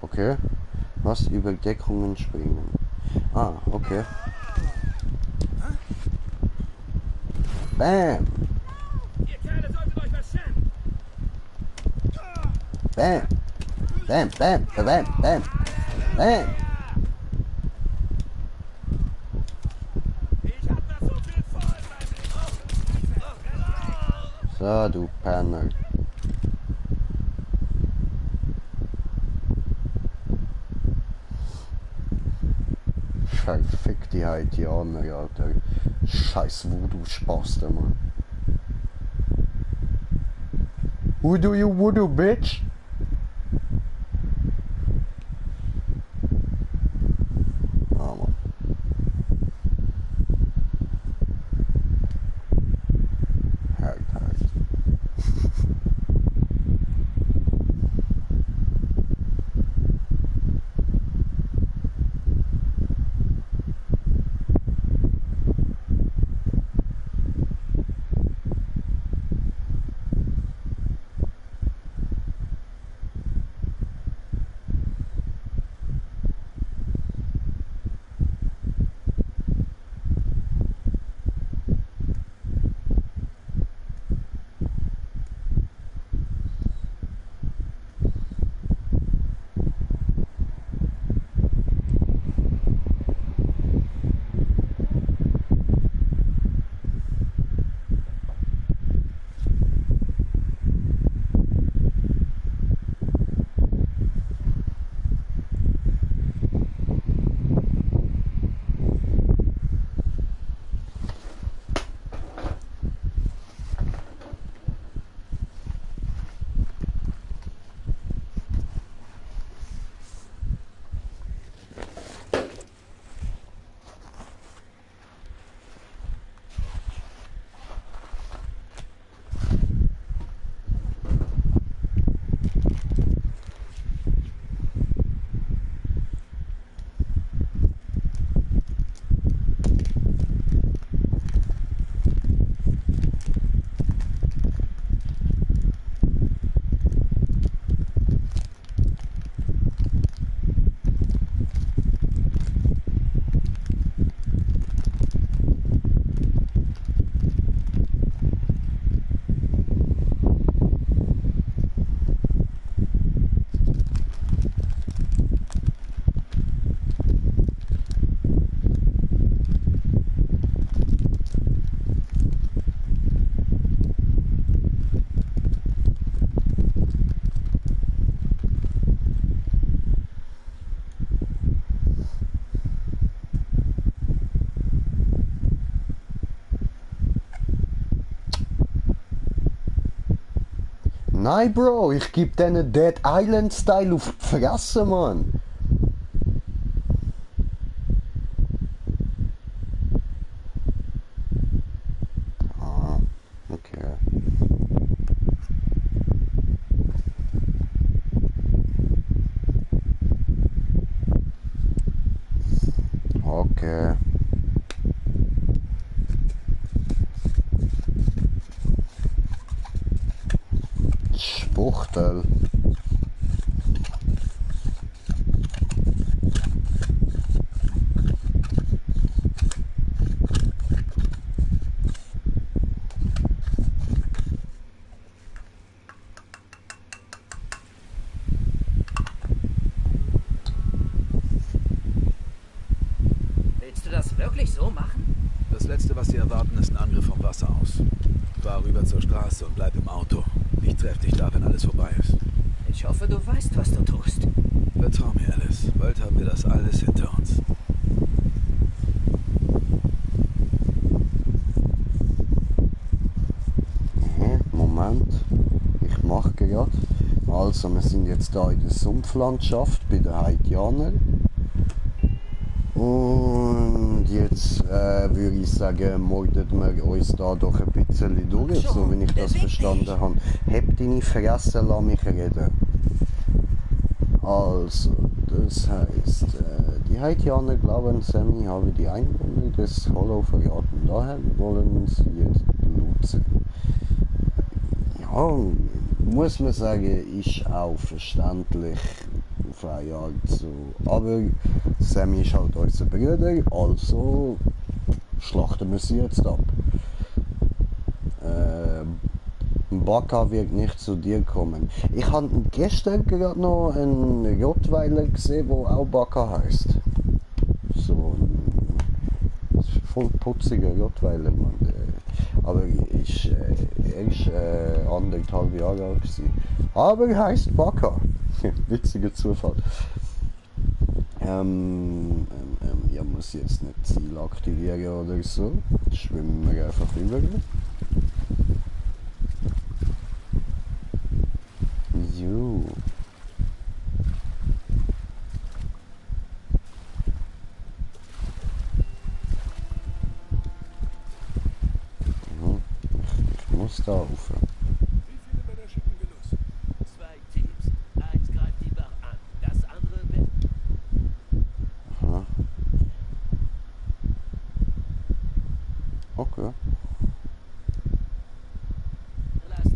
Okay. Was? Über Deckungen springen. Ah, okay. Bam! Ihr Kerle solltet euch was schämen! Bam! Bam, bam, bam, bam, bam! Ich hab noch so viel vor in meinem Leben! So, du Penner. Scheiß fick die Haitianer, Alter. Scheiß Voodoo-Spaster, Mann. Voodoo, you voodoo, bitch! Ah, Mann. Halt, halt. Nein, Bro, ich geb denen Dead Island Style auf die Fresse, Mann. Ah, okay. Okay. Spuchtel. Willst du das wirklich so machen? Das Letzte, was sie erwarten, ist ein Angriff vom Wasser aus. Fahr rüber zur Straße und bleib im Auto. Ich treffe dich da, wenn alles vorbei ist. Ich hoffe, du weißt, was du tust. Vertrau mir, Alice. Bald haben wir das alles hinter uns. Moment. Ich mache gerade. Also, wir sind jetzt da in der Sumpflandschaft bei den Haitianern. Und jetzt würde ich sagen, mordet wir uns da doch ein bisschen durch, so wie ich das verstanden habe. Hab deine Fresse, lass mich reden. Also, das heisst, die Haitianer glauben, Sammy habe die Einwohner des Hollow verraten. Daher wollen sie jetzt nutzen. Ja, muss man sagen, ist auch verständlich auf eine Art so. Aber Sammy ist halt unser Bruder, also schlachten wir sie jetzt ab. Baka wird nicht zu dir kommen. Ich habe gestern gerade noch einen Rottweiler gesehen, der auch Baka heisst. So ein voll putziger Rottweiler, Mann. Aber er ist 1,5 Jahre alt gewesen. Aber er heisst Baka. Witziger Zufall. Ja, muss ich jetzt nicht Ziel aktivieren oder so. Jetzt schwimmen wir einfach rüber. Jo. Ich muss da rauf. Wie viele Männer schicken wir los? 2 Teams. Eins greift die Bar an, das andere wird. Aha. Okay.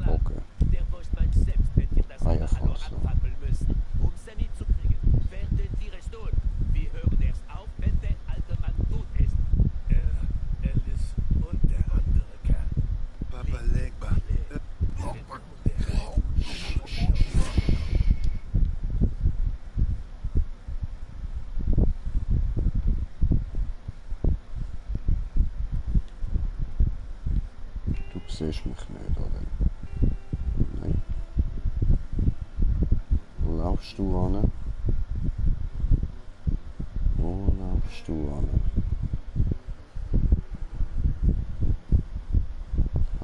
Okay. Der Postmann selbst wird dir das Ah ja, Hallo Franz, ja. abfackeln müssen, um Sammy zu kriegen. Werden Sie recht tun. Wir hören erst auf, wenn der alte Mann tot ist. Alice und der andere Kerl. Papa Legba. Du siehst mich nicht, oder? Nein. Wo laufst du an? Wo laufst du an?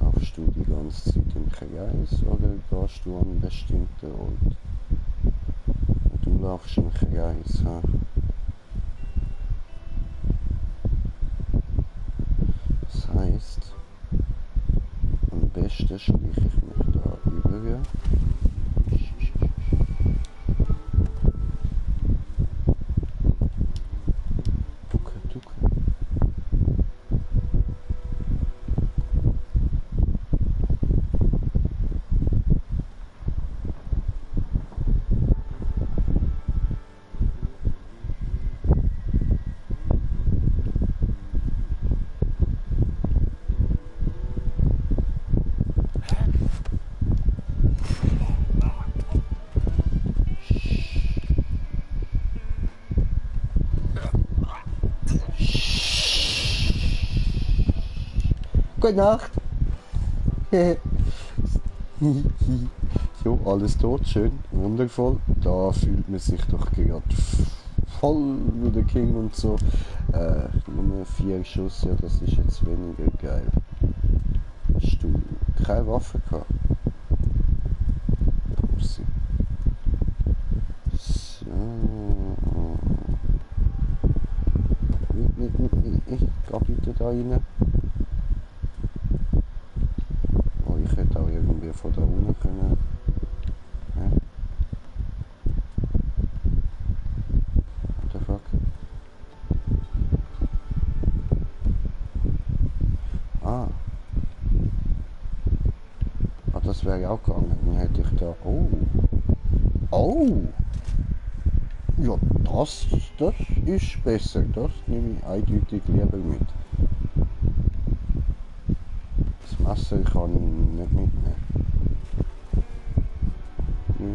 Laufst du die ganze Zeit im Kreis oder gehst du an einen bestimmten Ort? Du laufst im Kreis, ha? Das heisst, am besten schleiche ich mich da über. Ducke, ducke. Gute Nacht. So, alles tot, schön, wundervoll. Da fühlt man sich doch gerade voll wie der King und so. Nur 4 Schuss, ja, das ist jetzt weniger geil. Hast du keine Waffe gehabt? Pussy. So. Ich geh bitte da rein. Oh, ich hätte auch irgendwie von da unten können. Ja. What the fuck? Ah. Ah, das wäre auch gegangen. Dann hätte ich da. Oh. Oh! Ja, das ist besser. Das nehme ich eindeutig lieber mit. Das Messer kann ich nicht mitnehmen. Ja.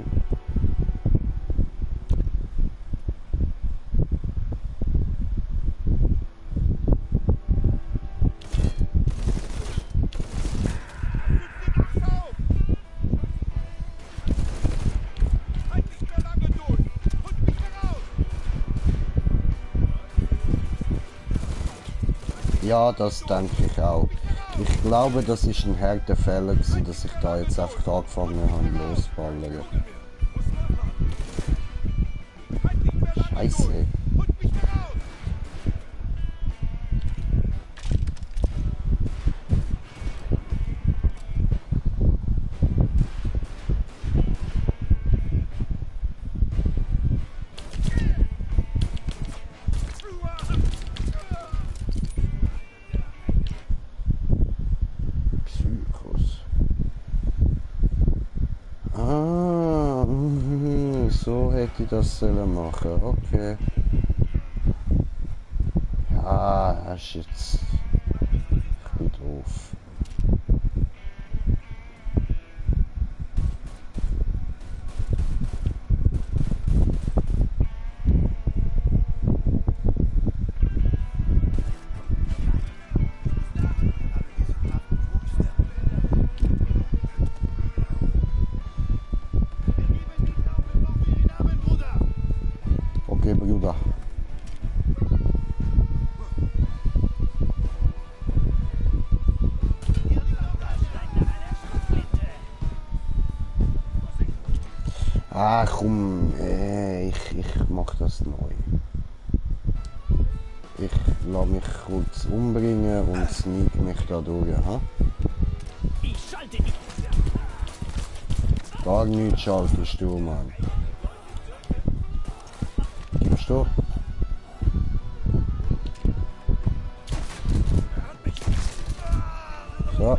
Ja, das denke ich auch. Ich glaube, das ist ein harter Fehler gewesen, dass ich da jetzt einfach angefangen habe loszuballern. Scheiße. Holt mich da raus! Psychos. Ah, so hätte ich das sollen machen. Okay. Ja, das ist jetzt ein bisschen doof. Okay, Bruder. Ah, komm, ich mach das neu. Ich lasse mich kurz umbringen und sneak mich da durch, ha? Gar nichts schaltest du, Mann. Gibst du? So.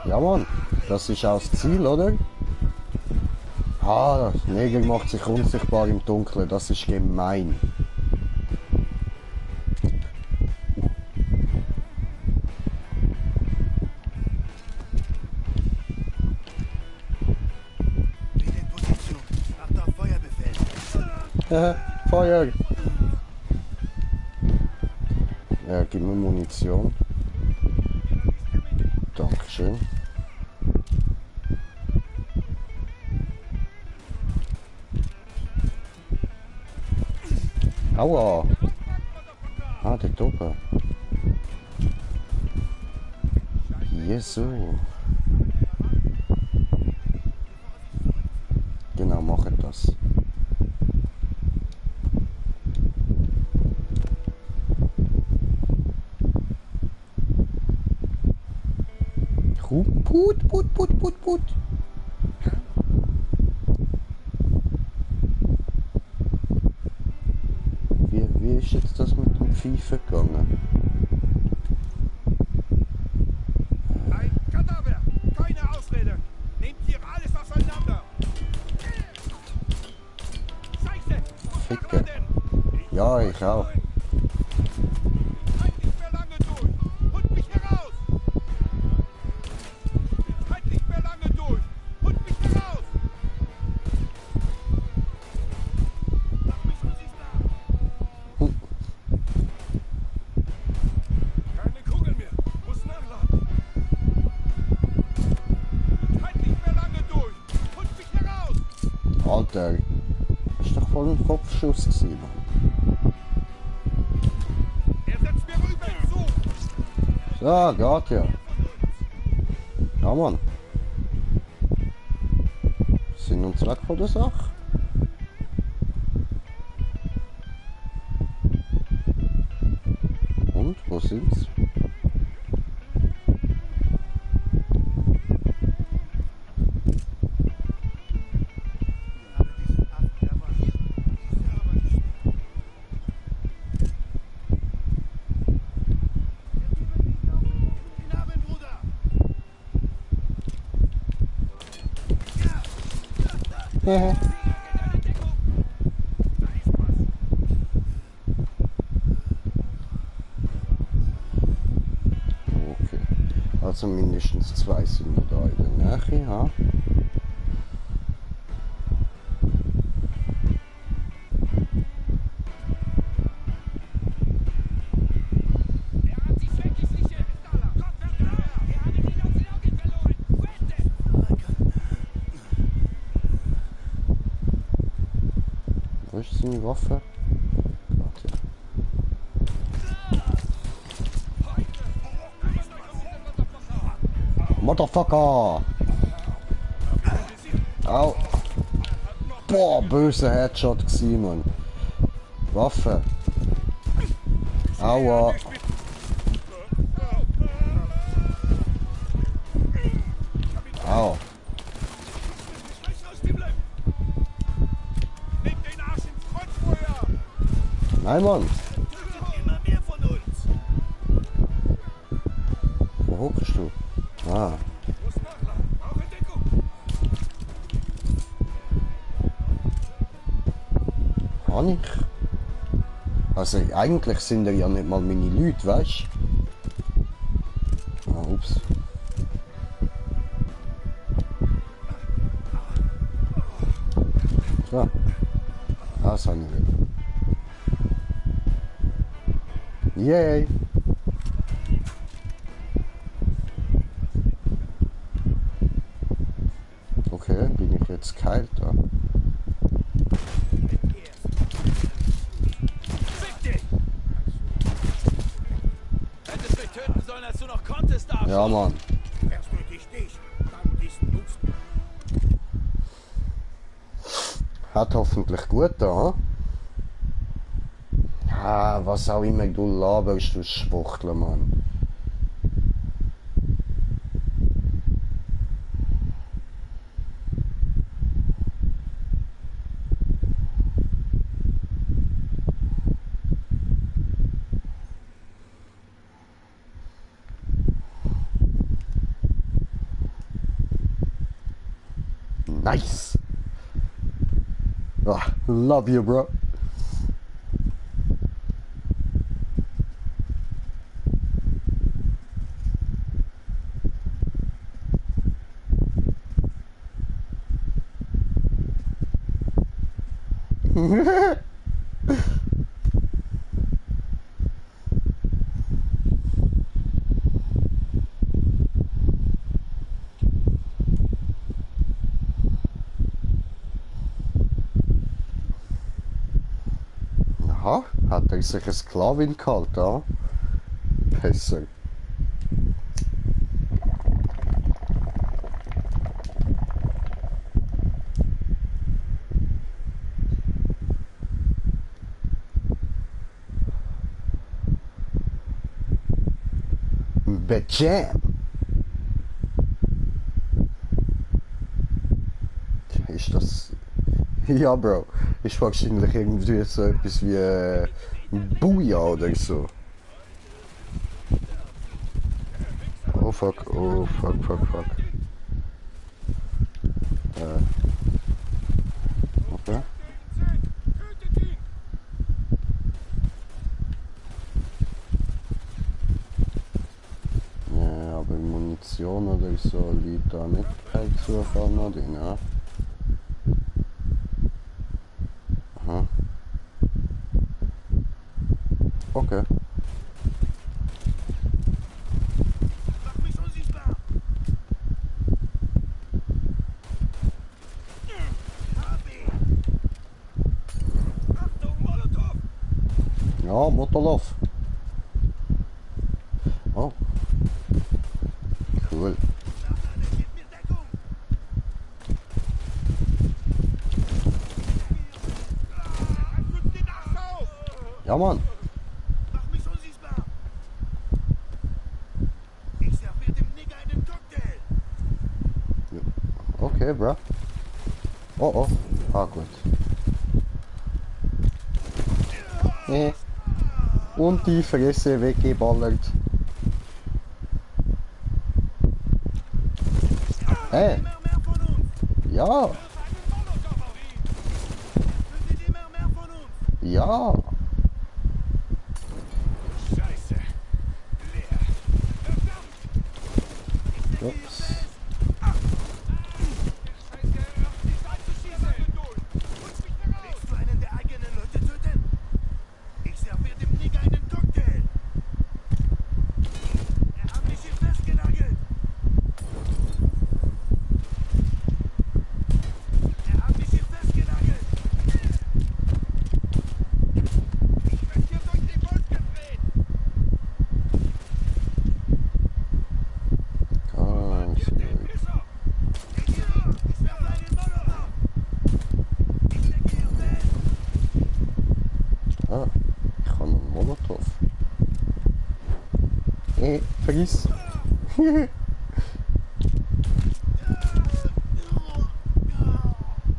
Ja, Mann, das ist auch das Ziel, oder? Ah, Neger macht sich unsichtbar im Dunkeln, das ist gemein. Bin in Position. Achte auf Feuerbefehl. Feuer! Ja, gib mir Munition. Dankeschön. Aua! Ah, der Doppel. Jesu. Genau, mache das. Put. Wie ist jetzt das mit dem Pfeifen gegangen? Ein Kadaver! Keine Ausrede! Nehmt hier alles auseinander! Scheiße! Ficke. Ja, ich auch. Halt nicht mehr lange durch! Holt mich heraus! Halt nicht mehr lange durch! Holt mich heraus! Lass mich von sich da! Keine Kugel mehr! Muss nachladen! Halt nicht mehr lange durch! Holt mich heraus! Alter. Das ist doch voll ein Kopfschuss gewesen, Mann. Er setzt mir rüber zu! So, geht ja. Ja, Mann. Sinn und Zweck von der Sache. Und, wo sind's? Aber diesen Affen, der war hier. Ist er aber nicht mehr. Guten Abend, Bruder! Okay. Also mindestens 2 sind wir da in der Nähe, ha? Er hat sich wirklich sicher! Gott, er hat ihn aus den Augen verloren! Fuerte! Wo ist seine Waffe? Warte. Motherfucker! Au! Boah, böser Headshot gewesen, Mann. Waffe. Aua. Au. Nein, Mann. Wo hockst du? Ah. Kann ich? Also eigentlich sind ja nicht mal meine Leute, weißt du? Ah, ups. So. Das habe ich wieder. Yay! Okay, bin ich jetzt kalt da? Hättest mich töten sollen, als du noch konntest, Arschloch. Ja, Mann. Erst durch dich, dann diesen Nutzen. Hat hoffentlich gut da, hm? Ah, was auch immer du laberst, du Schwuchtler, Mann. Nice. Ah, love you, bro. Aha, hat er sich eine Sklavin gehalten, ja? Besser. Bejam! Ist das... Ja, Bro. Ist wahrscheinlich irgendwie so etwas wie Booyah oder so. Oh fuck, oh fuck, fuck, fuck. Okay. Ja, aber Munition oder so liegt da nicht kein Zufall noch drin, ja? Aha. Okay. Mach mich unsichtbar. Achtung, Molotow. Ja, Motolov. Oh. Cool. Gib mir Deckung. Rück den Arsch auf. Ja, Mann. Mach mich unsichtbar. Ich serviere dem Nigger einen Cocktail. Okay, bro. Oh, oh. Ah, gut. Und die Fresse weggeballert. Hey. Immer mehr von uns. Ja. Einen Molotow auf ihn. Es sind immer mehr von uns. Ja. Scheiße. Leer. Verdammt. Ups. Willst du einen der eigenen Leute töten? Ich serviere dem Nigger einen Cocktail. Er hat mich hier festgenagelt. Er hat mich hier festgenagelt. Vergiss.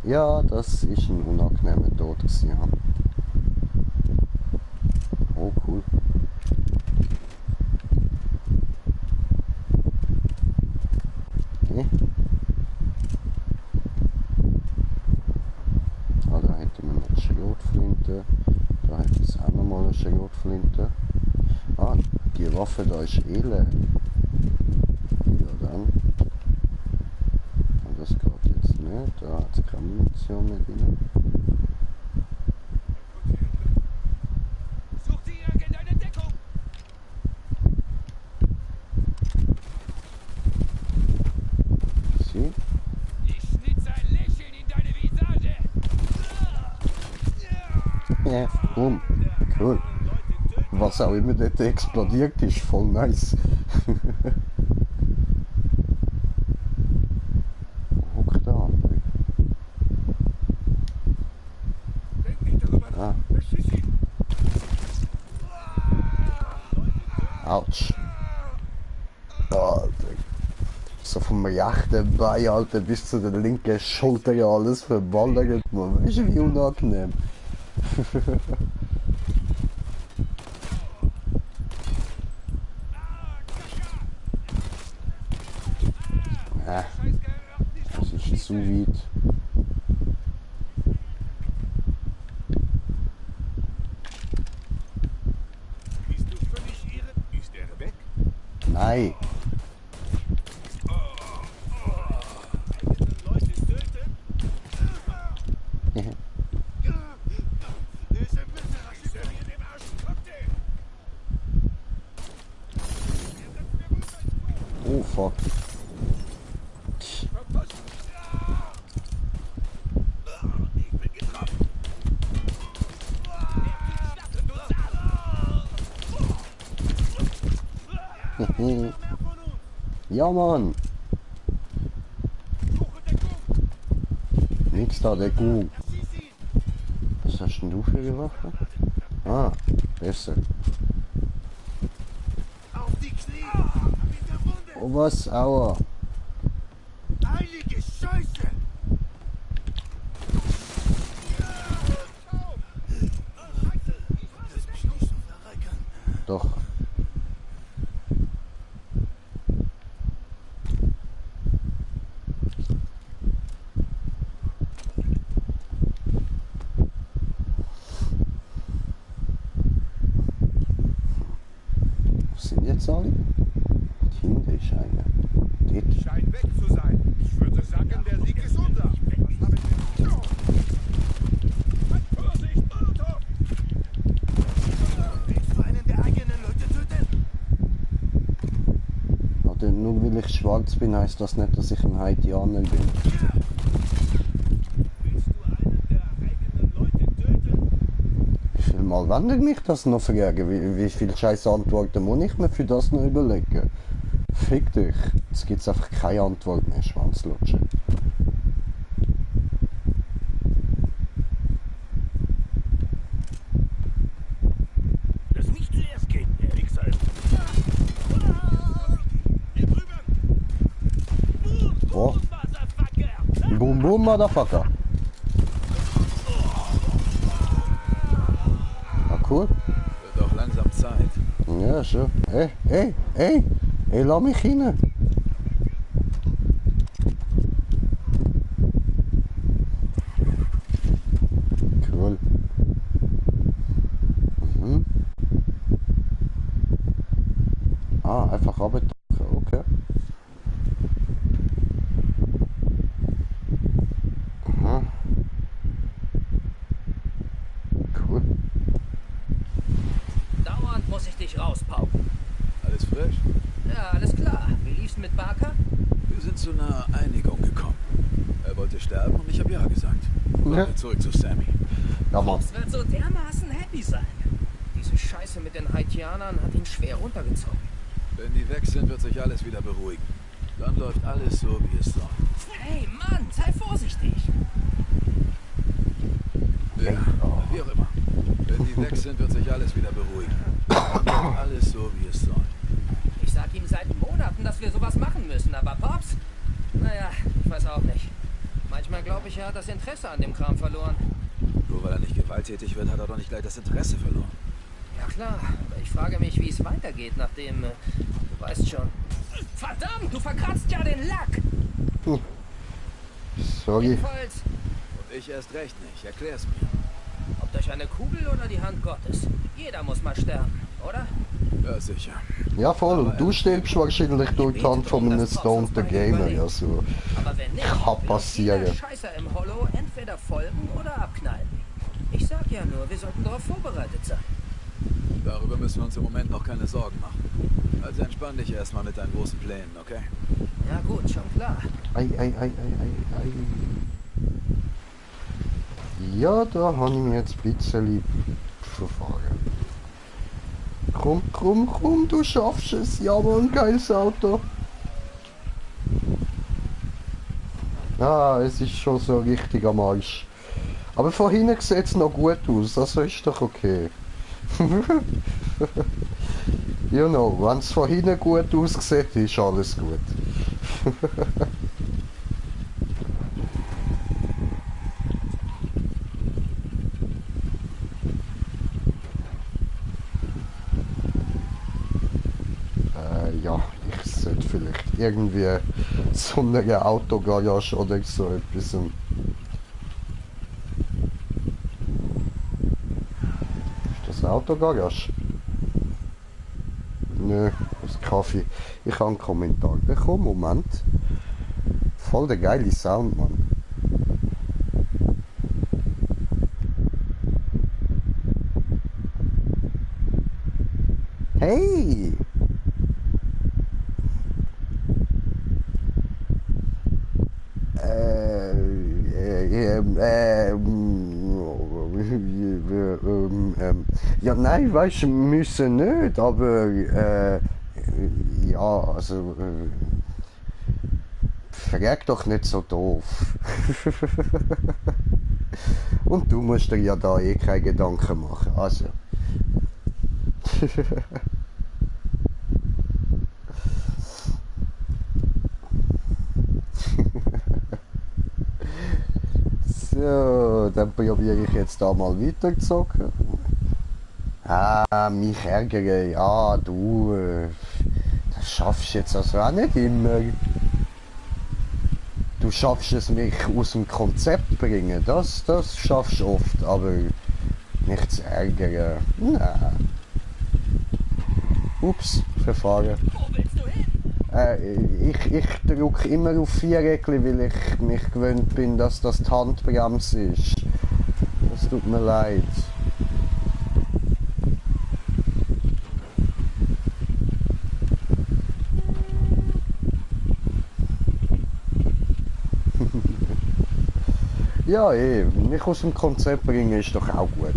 Ja, das ist ein unangenehmer Tod gewesen, ja. Oh, cool. Okay. Ah, da hätten wir noch eine Schrotflinte. Da hätte es auch nochmal eine Schrotflinte. Ah, die Waffe da ist leer. Ja, dann. Das geht jetzt nicht, da hat es keine Munition mehr drin. Such die irgendeine Deckung! Sie? Ich schnitze ein Lächeln in deine Visage! Ja, boom. Cool. Was auch immer dort explodiert ist, voll nice. Wo hockt der andere? Denk nicht darüber nach! Ah. Beschiss ihn! Autsch. Alter. So vom rechten Bein, Alter, bis zu der linken Schulter ja alles verballert, man. Weißt du, wie unangenehm. Das ist zu weit. Bist du völlig irre? Ist er weg? Nein. Leute töten? Ist ein besserer Schütze wie in dem Arschcocktail! Oh fuck. Ich bin getroffen! Ja, Mann. Nix da, der Kuh. Was hast denn du für eine Waffe? Ah, besser. Auf die Knie! Mit der Wunde! Oh was? Aua. Heilige Scheiße! Lass mich nicht so verrecken. Doch. Wo sind jetzt alle? Hinten ist einer. Dort. Scheint weg zu sein. Ich würde sagen, der Sieg ist unser. Was haben wir? Vorsicht, Molotov! Willst du einen der eigenen Leute töten? Oder nur weil ich schwarz bin, heisst das nicht, dass ich ein Haitianer bin. Willst du einen der eigenen Leute töten? Wie viel Mal wende ich mich das noch fragen? Wie viel scheiß Antworten muss ich mir für das noch überlegen? Fick dich. Jetzt gibt's einfach keine Antwort mehr, Schwanzlutsche. Lass mich zuerst gehen, der Wichser ist. Hier drüben! Oh. Motherfucker! Boom boom, Motherfucker. Ah, cool. Wird auch langsam Zeit. Ja, schon. Ey, lass mich rein. Cool. Mhm. Ah, einfach runter. Okay. Aha. Cool. Dauernd muss ich dich rauspauken. Alles frisch? Ja, alles klar. Wie lief's mit Barker? Wir sind zu einer Einigung gekommen. Er wollte sterben und ich habe ja gesagt. Ja. Zurück zu Sammy. Ja, Mann. Ross wird so dermaßen happy sein. Diese Scheiße mit den Haitianern hat ihn schwer runtergezogen. Wenn die weg sind, wird sich alles wieder beruhigen. Dann läuft alles so, wie es soll. Hey, Mann, sei vorsichtig. Ja, wie auch immer. Wenn die weg sind, wird sich alles wieder beruhigen. Dann läuft alles so, wie es soll. Ich sag ihm Naja, ich weiß auch nicht. Manchmal glaube ich, er hat das Interesse an dem Kram verloren. Nur weil er nicht gewalttätig wird, hat er doch nicht gleich das Interesse verloren. Ja klar, aber ich frage mich, wie es weitergeht, nachdem... du weißt schon. Verdammt, du verkratzt ja den Lack! Sorry. Jedenfalls, Und ich erst recht nicht. Erklär's mir. ob durch eine Kugel oder die Hand Gottes. Jeder muss mal sterben, oder? Ja, sicher. Ja voll, und du stirbst wahrscheinlich durch die Hand von einem stoneden Gamer, also Aber wenn nicht, kann will uns passieren. jeder Scheißer im Hollow entweder folgen oder abknallen. Ich sag ja nur, wir sollten darauf vorbereitet sein. Darüber müssen wir uns im Moment noch keine Sorgen machen. Also entspann dich erstmal mit deinen großen Plänen, okay? Ja gut, schon klar. Ei. Ja, da habe ich mich jetzt ein bisschen verfahren. Komm, du schaffst es. Ja, Mann, geiles Auto. Ah, es ist schon so richtig am Arsch. Aber von hinten sieht es noch gut aus, also ist doch okay. You know, wenn es von hinten gut aussieht, ist alles gut. Ja, ich sollte vielleicht irgendwie so eine Autogarage oder so etwas. Ist das eine Autogarage? Nö, das ist Kaffee. Ich habe einen Kommentar bekommen. Moment. Voll der geile Sound, Mann. Hey! Ja, nein, weißt du, müssen nicht, aber ja, also frag doch nicht so doof. Und du musst dir ja da eh keine Gedanken machen, also. So, dann probiere ich jetzt da mal weiter zu zocken. Ah, mich ärgere. Ja, du, das schaffst du jetzt also auch nicht immer. Du schaffst es, mich aus dem Konzept bringen. Das schaffst du oft, aber mich zu ärgern. Nein. Ups, verfahren. Wo willst du hin? Ich drücke immer auf Viereckli, weil ich mich gewöhnt bin, dass das die Handbremse ist. Das tut mir leid. Ja, mich aus dem Konzept bringen ist doch auch gut.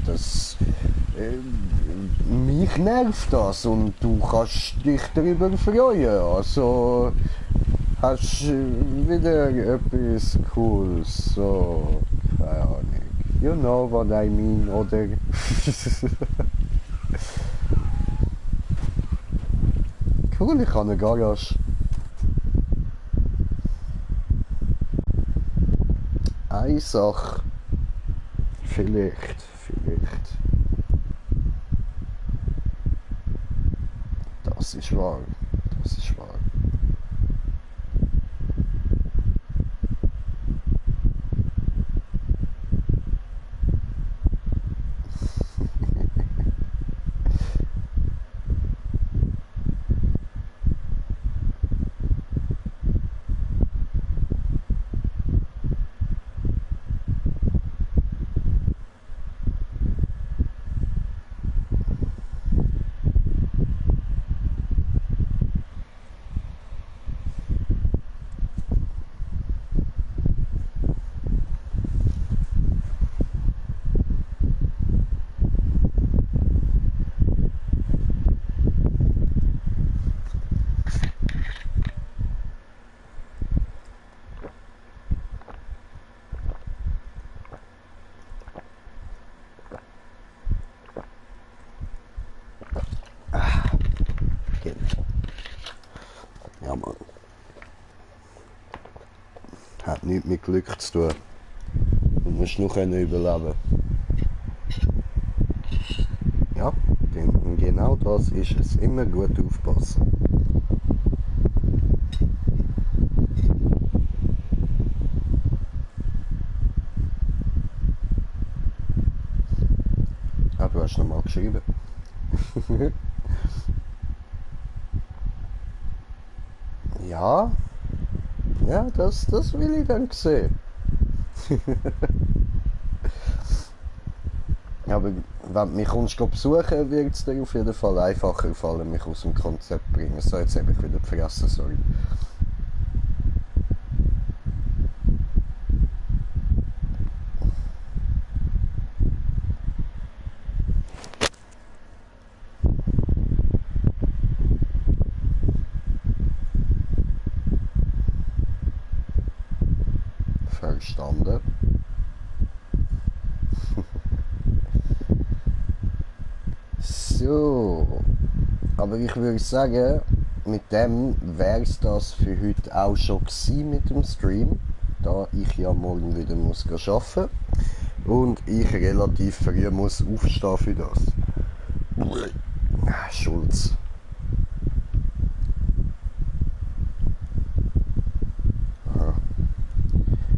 Mich nervt das und du kannst dich darüber freuen. Also hast wieder etwas Cooles. So, keine Ahnung. You know what I mean, oder? Cool, ich habe eine Garage. Eine Sache. Vielleicht. Das ist wahr. Hat nichts mit Glück zu tun. Du musst nur überleben. Ja, denn genau das ist es. Immer gut aufpassen. Ah, du hast nochmal geschrieben. Ja, ja, das will ich dann sehen. Aber wenn du mich kommst besuchen, wird es dir auf jeden Fall einfacher fallen, mich aus dem Konzept zu bringen. So, jetzt habe ich wieder vergessen, sorry. Verstanden. So, aber ich würde sagen, mit dem wäre es das für heute auch schon gewesen mit dem Stream, da ich ja morgen wieder muss arbeiten und ich relativ früh muss aufstehen für das. Schulz. Aha.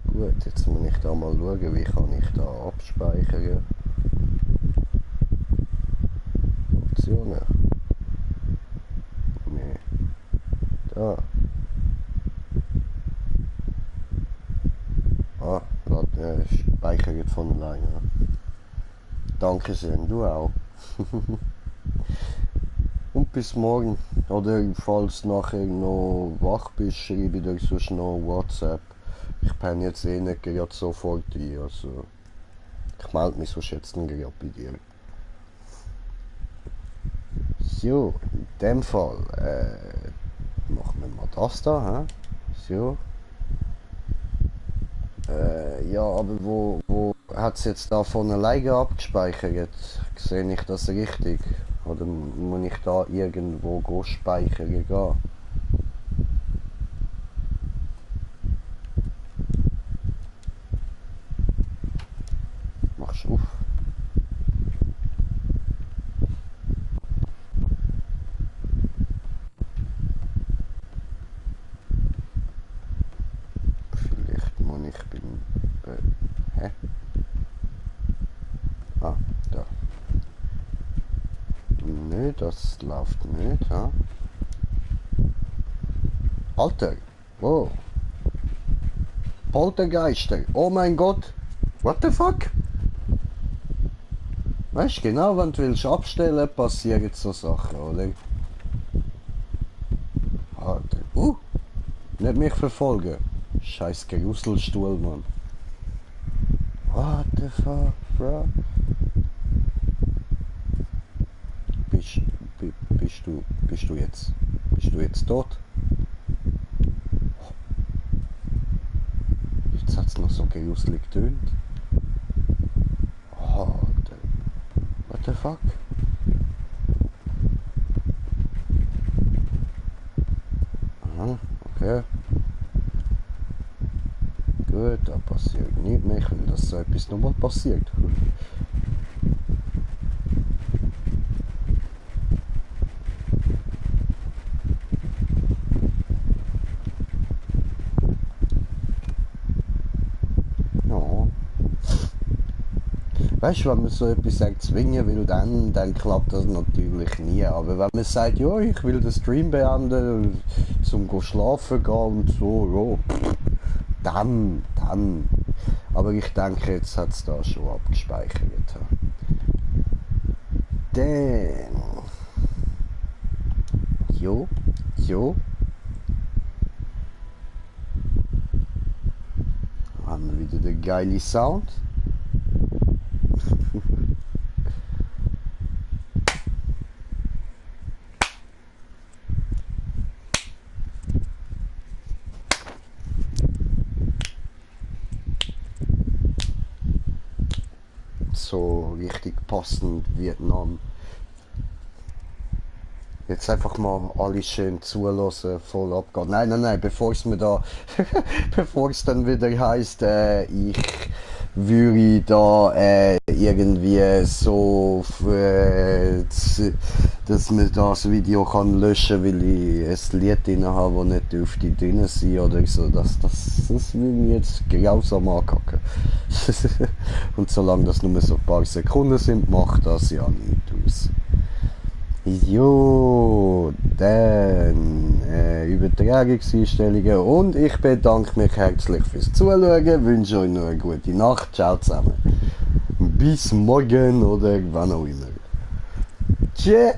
Gut, jetzt muss ich da mal schauen, wie kann ich da abspeichern. Optionen. Nee. Da. Ah, speichert von alleine. Danke sehr, du auch. Und bis morgen. Oder falls du nachher noch wach bist, schreibe ich dir sonst noch WhatsApp. Ich penne jetzt eh nicht gerade sofort ein, also ich melde mich sonst jetzt gerade bei dir. So, in dem Fall machen wir mal das da, hä? So. Ja, aber wo hat es jetzt da von alleine abgespeichert? Sehe ich das richtig? Oder muss ich da irgendwo speichern gehen? Machst du auf? Vielleicht muss ich hä? Ah, da. Nö, das läuft nicht, ha? Alter! Wow! Poltergeister! Oh mein Gott! What the fuck? Weißt du, genau, wenn du willst abstellen, passieren so Sachen, oder? Alter. Nicht mich verfolgen. Scheiß Gerusselstuhl, Mann. What the fuck, bro? Bist du jetzt tot? Jetzt hat's noch so gerusselt getönt. Alter. What the fuck? Aha, okay. Gut, da passiert nichts mehr, weil das so etwas nochmal passiert. Weißt du, wenn man so etwas zwingen will, dann klappt das natürlich nie. Aber wenn man sagt, ja, ich will den Stream beenden, zum schlafen gehen und so, ja, dann. Aber ich denke, jetzt hat es da schon abgespeichert. Dann. Jo. Haben wir wieder den geilen Sound. So richtig passend Vietnam. Jetzt einfach mal alle schön zulassen, voll abgehen. Nein, bevor es mir da, bevor es dann wieder heisst, ich würde da irgendwie so, dass man das Video kann löschen, weil ich ein Lied drin habe, das nicht dürfte drin sein oder so. Das würde ich jetzt grausam ankacken. Und solange das nur so ein paar Sekunden sind, macht das ja nichts aus. Jo, dann Übertragungseinstellungen und ich bedanke mich herzlich fürs Zuschauen, wünsche euch noch eine gute Nacht, ciao zusammen. Bis morgen oder wann auch immer. Tschüss.